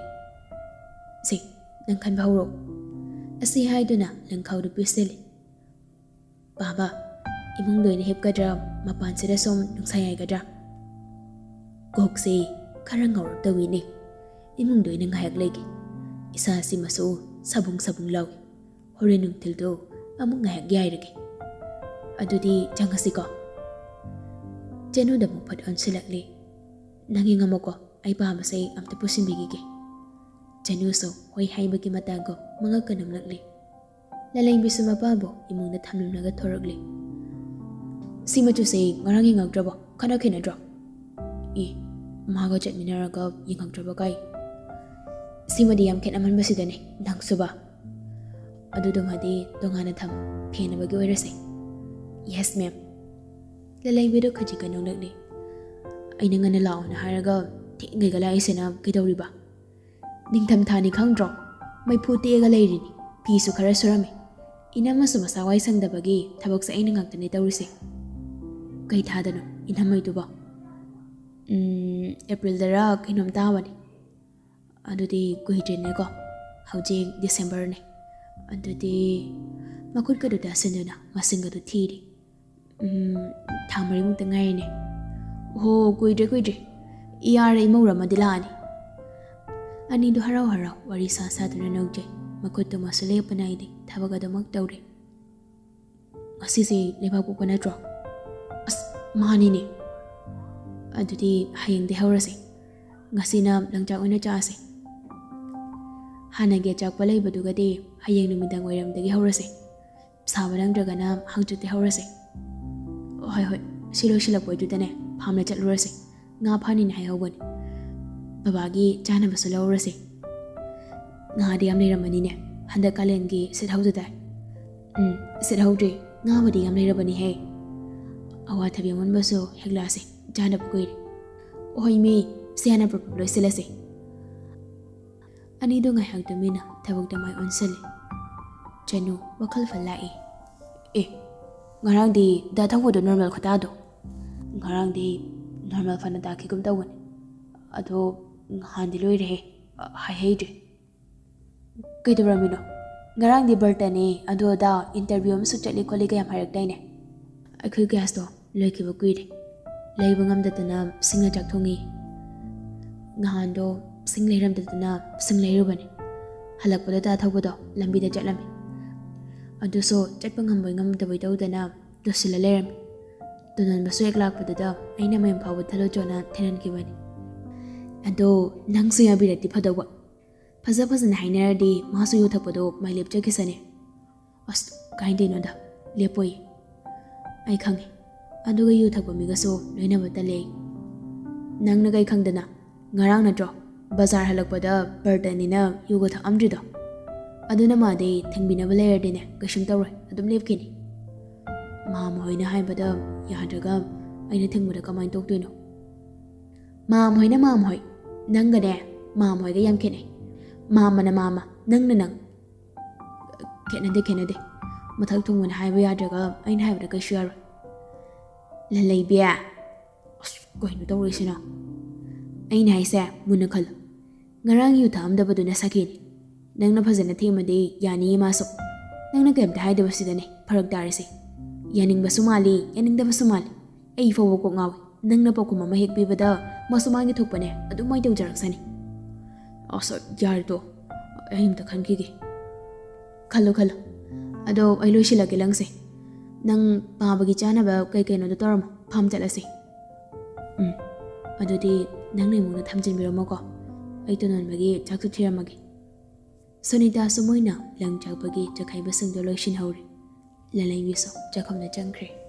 "ꯁꯤ, ꯅꯪ ꯈꯟꯕ ꯍꯧꯔꯣ꯫" ꯑꯁꯤ ꯍꯥꯏꯗꯨꯅ ꯂꯪꯈꯥꯎꯗꯨ ꯄꯤꯁꯤꯜꯂꯤ꯫ "ꯄꯥꯕ, ꯏꯃꯨꯡꯗ ꯑꯣꯏꯅ ꯍꯤꯞꯀꯗ꯭ꯔꯥ, ꯃꯄꯥꯟꯁꯤꯗ ꯁꯨꯝ ꯅꯨꯡꯁꯥ ꯌꯥꯏꯒꯗ꯭ꯔꯥ? ꯀꯣꯛꯁꯦ ꯈꯔ ꯉꯥꯎꯔꯞ ꯇꯧꯏꯅꯦ꯫ ꯏꯃꯨꯡꯗ ꯑꯣꯏꯅ ꯉꯥꯏꯍꯥꯛ ꯂꯩꯒꯦ꯫ ꯏꯁꯥꯁꯤꯃꯁꯨ ꯁꯥꯕꯨꯡ ꯁꯥꯕꯨꯡ ꯂꯥꯎꯏ꯫ ꯍꯣꯔꯦꯟ ꯅꯨꯡꯊꯤꯜꯗꯣ ꯑꯃꯨꯛ ꯉꯥꯏꯍꯥꯛ ꯌꯥꯏꯔꯒꯦ꯫ ꯑꯗꯨꯗꯤ ꯆꯪꯉꯁꯤꯀꯣ?" ꯆꯅꯨꯗ ꯑꯃꯨꯛ ꯐꯠ ꯑꯣꯟꯁꯤꯜꯂꯛꯂꯤ꯫ "ꯅꯪ ꯌꯦꯡꯉꯝꯃꯣꯀꯣ, ꯑꯩ ꯄꯥꯕꯁꯦ ꯑꯝꯇ ꯄꯨꯁꯤꯟꯕꯤꯈꯤꯒꯦ꯫" ꯆꯅꯨꯁꯨ ꯍꯣꯏ ꯍꯥꯏꯕꯒꯤ ꯃꯇꯥꯒꯨꯝ ꯃꯉꯛꯀ ꯅꯝꯂꯛꯂꯤ꯫ ꯂꯂꯩꯕꯤꯁꯨ ꯃꯄꯥꯕꯨ ꯏꯃꯨꯡꯗ ꯊꯝꯂꯝꯂꯒ ꯊꯣꯔꯛꯂꯤ꯫ "ꯁꯤ ꯃꯆꯨꯁꯦ ꯉꯔꯥꯡ ꯌꯦꯡꯉꯛꯇ꯭ꯔꯕꯣ? ꯈꯟꯅ ꯈꯦꯠꯅꯗ꯭ꯔꯣ?" "ꯏ, ꯃꯥꯒ ꯆꯠꯃꯤꯟꯅꯔꯒ ꯌꯦꯡꯉꯛꯇ꯭ꯔꯕ ꯀꯥꯏ? ꯁꯤꯃꯗꯤ ꯌꯥꯝ ꯈꯦꯠꯅꯃꯟꯕꯁꯤꯗꯅꯦ ꯅꯪꯁꯨꯕ꯫ ꯑꯗꯨꯗꯨꯃꯗꯤ ꯇꯣꯉꯥꯟꯅ ꯊꯝ, ꯐꯦꯟꯅꯕꯒꯤ ꯑꯣꯏꯔꯁꯦ꯫" "Yes, ma'am꯫" ꯂꯂꯩꯕꯤꯗꯨ ꯈꯖꯤꯛꯀ ꯅꯣꯛꯂꯛꯂꯤ꯫ "ꯑꯩꯅ ꯉꯟꯅ ꯂꯥꯛꯑꯣꯅ ꯍꯥꯏꯔꯒ ꯊꯦꯡꯈꯩꯒ ꯂꯥꯛꯏꯁꯤꯅ ꯀꯩꯗꯧꯔꯤꯕ? ꯅꯤꯡꯊꯝꯊꯥꯅꯤ ꯈꯪꯗ꯭ꯔꯣ? ꯃꯩꯐꯨ ꯇꯦꯛꯑꯒ ꯂꯩꯔꯤꯅꯤ꯫ ꯐꯤꯁꯨ ꯈꯔ ꯁꯨꯔꯝꯃꯤ꯫ ꯏꯅꯝꯃꯁꯨ ꯃꯁꯥ ꯋꯥꯏ ꯁꯪꯗꯕꯒꯤ ꯊꯕꯛꯁꯦ ꯑꯩꯅ ꯉꯥꯛꯇꯅꯦ ꯇꯧꯔꯤꯁꯦ꯫" "ꯀꯩ ꯊꯥꯗꯅꯣ ꯏꯅꯝꯃꯩꯗꯨꯕꯣ?" "ꯎꯝ, ꯑꯦꯄ꯭ꯔꯤꯜꯗꯔ ꯀꯩꯅꯣꯝ ꯇꯥꯕꯅꯤ꯫" "ꯑꯗꯨꯗꯤ ꯀꯨꯏꯗ꯭ꯔꯦꯅꯦꯀꯣ꯫ ꯍꯧꯖꯤꯛ ꯗꯤꯁꯦꯝꯕꯔꯅꯦ꯫ ꯑꯗꯨꯗꯤ ꯃꯈꯨꯠꯀꯗꯨ ꯇꯥꯁꯤꯟꯗꯨꯅ ꯃꯁꯤꯡꯒꯗꯨ ꯊꯤꯔꯤ꯫ ꯎꯝ, ꯊꯥ ꯃꯔꯤꯃꯨꯛꯇ ꯉꯥꯏꯔꯤꯅꯦ꯫ ꯑꯣꯍꯣ, ꯀꯨꯏꯗ꯭ꯔꯦ, ꯀꯨꯏꯗ꯭ꯔꯦ꯫ ꯏꯌꯥꯔ ꯏꯃꯧꯔ ꯑꯃꯗꯤ ꯂꯥꯛꯑꯅꯤ꯫" ꯑꯅꯤꯗꯨ ꯍꯔꯥꯎ ꯍꯔꯥꯎ ꯋꯥꯔꯤ ꯁꯥ ꯁꯥꯗꯨꯅ ꯅꯣꯛꯆꯩ꯫ ꯃꯈꯨꯠꯇꯨꯃꯁꯨ ꯂꯦꯞꯄ ꯅꯥꯏꯗꯦ, ꯊꯕꯛ ꯑꯗꯨꯃꯛ ꯇꯧꯔꯤ꯫ "ꯉꯁꯤꯁꯦ ꯂꯩꯕꯥꯛꯄꯣꯛꯄ ꯅꯠꯇ꯭ꯔꯣ? ꯑꯁ, ꯃꯥꯅꯤꯅꯦ꯫ ꯑꯗꯨꯗꯤ ꯍꯌꯦꯡꯗꯤ ꯍꯧꯔꯁꯦ꯫ ꯉꯁꯤꯅ ꯂꯪꯆꯥꯛ ꯑꯣꯏꯅ ꯆꯥꯁꯦ꯫ ꯍꯥꯟꯅꯒꯤ ꯑꯆꯥꯛꯄ ꯂꯩꯕꯗꯨꯒꯗꯤ ꯍꯌꯦꯡ ꯅꯨꯃꯤꯗꯥꯡ ꯋꯥꯏꯔꯝꯗꯒꯤ ꯍꯧꯔꯁꯦ꯫ ꯁꯥꯕ ꯅꯪꯗ꯭ꯔꯒꯅ ꯍꯪꯆꯤꯠꯇꯤ ꯍꯧꯔꯁꯦ꯫ ꯍꯣꯏ ꯍꯣꯏ, ꯁꯤ ꯂꯣꯏꯁꯤꯜꯂꯛꯄꯩꯗꯨꯗꯅꯦ ꯐꯥꯝꯗ ꯆꯠꯂꯨꯔꯁꯦ꯫ ꯉꯥ ꯐꯥꯅꯤꯅ ꯍꯥꯏꯍꯧꯕꯅꯤ꯫ ꯕꯕꯥꯒꯤ ꯆꯥꯅꯕꯁꯨ ꯂꯧꯔꯁꯦ꯫ ꯉꯥꯗꯤ ꯌꯥꯝ ꯂꯩꯔꯝꯃꯅꯤꯅꯦ, ꯍꯟꯗꯛ ꯀꯥꯂꯦꯟꯒꯤ ꯁꯤꯠꯍꯧꯗꯗꯥꯏ? ꯎꯝ, ꯁꯤꯠꯍꯧꯗ꯭ꯔꯤ꯫ ꯉꯥꯕꯨꯗꯤ ꯌꯥꯝ ꯂꯩꯔꯕꯅꯤꯍꯦ꯫ ꯑꯋꯥꯊꯕꯤ ꯑꯃꯨꯟꯕꯁꯨ ꯍꯦꯛꯂꯛꯑꯁꯦ, ꯆꯥꯅꯕ ꯀꯨꯏꯔꯦ꯫ ꯍꯣꯏ ꯃꯤ, ꯁꯤ ꯍꯥꯟꯅ ꯄ꯭ꯔꯞ ꯄ꯭ꯔꯞ ꯂꯣꯏꯁꯤꯜꯂꯁꯦ꯫ ꯑꯅꯤꯗꯣ ꯉꯥꯏꯍꯥꯛ ꯇꯨꯃꯤꯟꯅ ꯊꯕꯛꯇ ꯃꯥꯏ ꯑꯣꯟꯁꯤꯜꯂꯤ꯫ ꯆꯅꯨ ꯋꯥꯈꯜ ꯐꯜ ꯂꯥꯛꯏ꯫ ꯑꯦ, ꯉꯔꯥꯡꯗꯤ ꯗꯥ ꯊꯧꯕꯗꯣ ꯅꯣꯔꯃꯦꯜ ꯈꯨꯇꯥꯗꯣ? ꯉꯔꯥꯡꯗꯤ ꯅꯣꯔꯃꯦꯜ ꯐꯅ ꯇꯥꯈꯤꯒꯨꯝ ꯇꯧꯕꯅꯤ꯫ ꯑꯗꯣ ꯅꯍꯥꯟꯗꯤ ꯂꯣꯏꯔꯦꯍꯦ, ꯍꯥꯏꯍꯩꯗ꯭ꯔꯦ꯫ ꯀꯩꯗꯧꯔꯝꯃꯤꯅꯣ? ꯉꯔꯥꯡꯗꯤ ꯕꯔꯇꯅꯦ ꯑꯗꯨ ꯑꯗꯥ ꯏꯟꯇꯔꯚ꯭ꯌꯨ ꯑꯃꯁꯨ ꯆꯠꯂꯤ ꯈꯣꯠꯂꯤꯒ ꯌꯥꯝ ꯍꯥꯏꯔꯛꯇꯥꯏꯅꯦ? ꯑꯩꯈꯣꯏ ꯒ꯭ꯌꯥꯁꯇꯣ ꯂꯣꯏꯈꯤꯕ ꯀꯨꯏꯔꯦ꯫ ꯂꯩꯕ ꯉꯝꯗꯗꯅ ꯁꯤꯡꯅ ꯆꯥꯛ ꯊꯣꯡꯉꯤ꯫ ꯅꯍꯥꯟꯗꯣ ꯁꯤꯡ ꯂꯩꯔꯝꯗꯗꯅ ꯁꯤꯡ ꯂꯩꯔꯨꯕꯅꯦ꯫ ꯍꯜꯂꯛꯄꯗ ꯗꯥ ꯊꯧꯕꯗꯣ ꯂꯝꯕꯤꯗ ꯆꯠꯂꯝꯃꯦ꯫ ꯑꯗꯨꯁꯨ ꯆꯠꯄ ꯉꯝꯕꯣꯏ ꯉꯝꯗꯕꯣꯏ ꯇꯧꯗꯅ ꯂꯣꯠꯁꯤꯜꯂ ꯂꯩꯔꯝꯃꯦ꯫ ꯇꯣꯅꯣꯟꯕꯁꯨ ꯍꯦꯛ ꯂꯥꯛꯄꯗꯨꯗ ꯑꯩꯅ ꯃꯌꯨꯝ ꯐꯥꯎꯕ ꯊꯤꯜꯂꯨ ꯆꯣꯅ ꯊꯤꯜꯍꯟꯈꯤꯕꯅꯤ꯫ ꯑꯗꯣ ꯅꯪꯁꯨ ꯌꯥꯕꯤꯔꯗꯤ ꯐꯗꯧꯕ꯫ ꯐꯖ ꯐꯖꯅ ꯍꯥꯏꯅꯔꯗꯤ ꯃꯥꯁꯨ ꯌꯨ ꯊꯛꯄꯗꯣ ꯃꯥꯏ ꯂꯦꯞꯆꯈꯤꯁꯅꯤ꯫ ꯑꯁ, ꯀꯥꯏꯗꯩꯅꯣꯗ, ꯂꯦꯞꯄꯣꯏ꯫ ꯑꯩ ꯈꯪꯉꯤ꯫ ꯑꯗꯨꯒ ꯌꯨ ꯊꯛꯄ ꯃꯤꯒꯁꯨ ꯂꯣꯏꯅꯕ ꯇꯜꯂꯦ ꯑꯩ꯫ ꯅꯪꯅ ꯀꯩ ꯈꯪꯗꯅ? ꯉꯔꯥꯡ ꯅꯠꯇ꯭ꯔꯣ ꯕꯖꯥꯔ ꯍꯜꯂꯛꯄꯗ ꯕꯔꯇꯅꯤꯅ ꯌꯨꯒ ꯊꯛꯑꯝꯗ꯭ꯔꯤꯗꯣ? ꯑꯗꯨꯅ ꯃꯥꯗꯤ ꯊꯤꯡꯕꯤꯅꯕ ꯂꯩꯔꯗꯤꯅꯦ ꯀꯩꯁꯨꯝ ꯇꯧꯔꯣꯏ, ꯑꯗꯨꯝ ꯂꯦꯞꯈꯤꯅꯤ꯫ ꯃꯥꯝꯃ ꯍꯣꯏꯅ ꯍꯥꯏꯕꯗ ꯌꯥꯗ꯭ꯔꯒ ꯑꯩꯅ ꯊꯤꯡꯕꯗ ꯀꯃꯥꯏꯅ ꯇꯣꯛꯇꯣꯏꯅꯣ? ꯃꯥꯝꯃ ꯍꯣꯏꯅ ꯃꯥꯝꯃ ꯍꯣꯏ, ꯅꯪꯒꯅꯦ ꯃꯥꯝꯃ ꯍꯣꯏꯒ ꯌꯥꯝ ꯈꯦꯠꯅꯩ꯫ ꯃꯥꯝꯃꯅ ꯃꯥꯝꯃ, ꯅꯪꯅ ꯅꯪ꯫ ꯈꯦꯠꯅꯗꯦ, ꯈꯦꯠꯅꯗꯦ꯫ ꯃꯊꯛ ꯊꯣꯡꯕꯅ ꯍꯥꯏꯕ ꯌꯥꯗ꯭ꯔꯒ ꯑꯩꯅ ꯍꯥꯏꯕꯗ ꯀꯩꯁꯨ ꯌꯥꯔꯣꯏ꯫ ꯂꯂꯩꯕꯤ, ꯑꯁ, ꯀꯩꯅꯣ ꯇꯧꯔꯤꯁꯤꯅ? ꯑꯩꯅ ꯍꯥꯏꯁꯦ ꯃꯨꯟꯅ ꯈꯜꯂꯨ꯫ ꯉꯔꯥꯡ ꯌꯨ ꯊꯛꯑꯝꯗꯕꯗꯨꯅ ꯁꯥꯈꯤꯅꯤ꯫ ꯅꯪꯅ ꯐꯖꯅ ꯊꯦꯝꯃꯗꯤ ꯌꯥꯅꯤꯌꯦ ꯃꯥꯁꯨ꯫ ꯅꯪꯅ ꯀꯩꯝꯇ ꯍꯥꯏꯗꯕꯁꯤꯗꯅꯦ ꯐꯔꯛ ꯇꯥꯔꯤꯁꯦ꯫ ꯌꯥꯅꯤꯡꯕꯁꯨ ꯃꯥꯜꯂꯤ, ꯌꯥꯅꯤꯡꯗꯕꯁꯨ ꯃꯥꯜꯂꯤ꯫ ꯑꯩ ꯐꯥꯎꯕ ꯀꯣꯛ ꯉꯥꯎꯏ꯫ ꯅꯪꯅ ꯄꯥꯎꯈꯨꯝ ꯑꯃ ꯍꯦꯛ ꯄꯤꯕꯗ ꯃꯥꯁꯨ ꯃꯥꯒꯤ ꯊꯣꯛꯄꯅꯦ ꯑꯗꯨꯃꯥꯏ ꯇꯧꯖꯔꯛꯁꯅꯤ꯫ ꯑꯁ, ꯌꯥꯔꯦ ꯇꯣ, ꯑꯩ ꯑꯝꯇ ꯈꯟꯈꯤꯒꯦ꯫ ꯈꯜꯂꯨ, ꯈꯜꯂꯨ꯫ ꯑꯗꯣ ꯑꯩ ꯂꯣꯏꯁꯤꯜꯂꯒꯦ ꯂꯪꯁꯦ꯫ ꯅꯪ ꯄꯥꯕꯒꯤ ꯆꯥꯅꯕ ꯀꯩ ꯀꯩꯅꯣꯗꯣ ꯇꯧꯔꯝꯃꯣ, ꯐꯥꯝ ꯆꯠꯂꯁꯤ꯫ ꯎꯝ, ꯑꯗꯨꯗꯤ ꯅꯪꯅ ꯏꯃꯨꯡꯗ ꯊꯝꯖꯤꯟꯕꯤꯔꯝꯃꯣꯀꯣ, ꯑꯩ ꯇꯣꯅꯣꯟꯕꯒꯤ ꯆꯥꯛꯇꯣ ꯊꯤꯔꯝꯃꯒꯦ꯫ ꯁꯨꯅꯤꯇꯥꯁꯨ ꯃꯣꯏꯅ ꯂꯪ ꯆꯥꯛꯄꯒꯤ ꯆꯈꯥꯏꯕꯁꯤꯡꯗꯣ ꯂꯣꯏꯁꯤꯟꯍꯧꯔꯦ꯫ ꯂꯂꯩꯕꯤꯁꯨ ꯆꯥꯛꯈꯨꯝꯗ ꯆꯪꯈ꯭ꯔꯦ꯫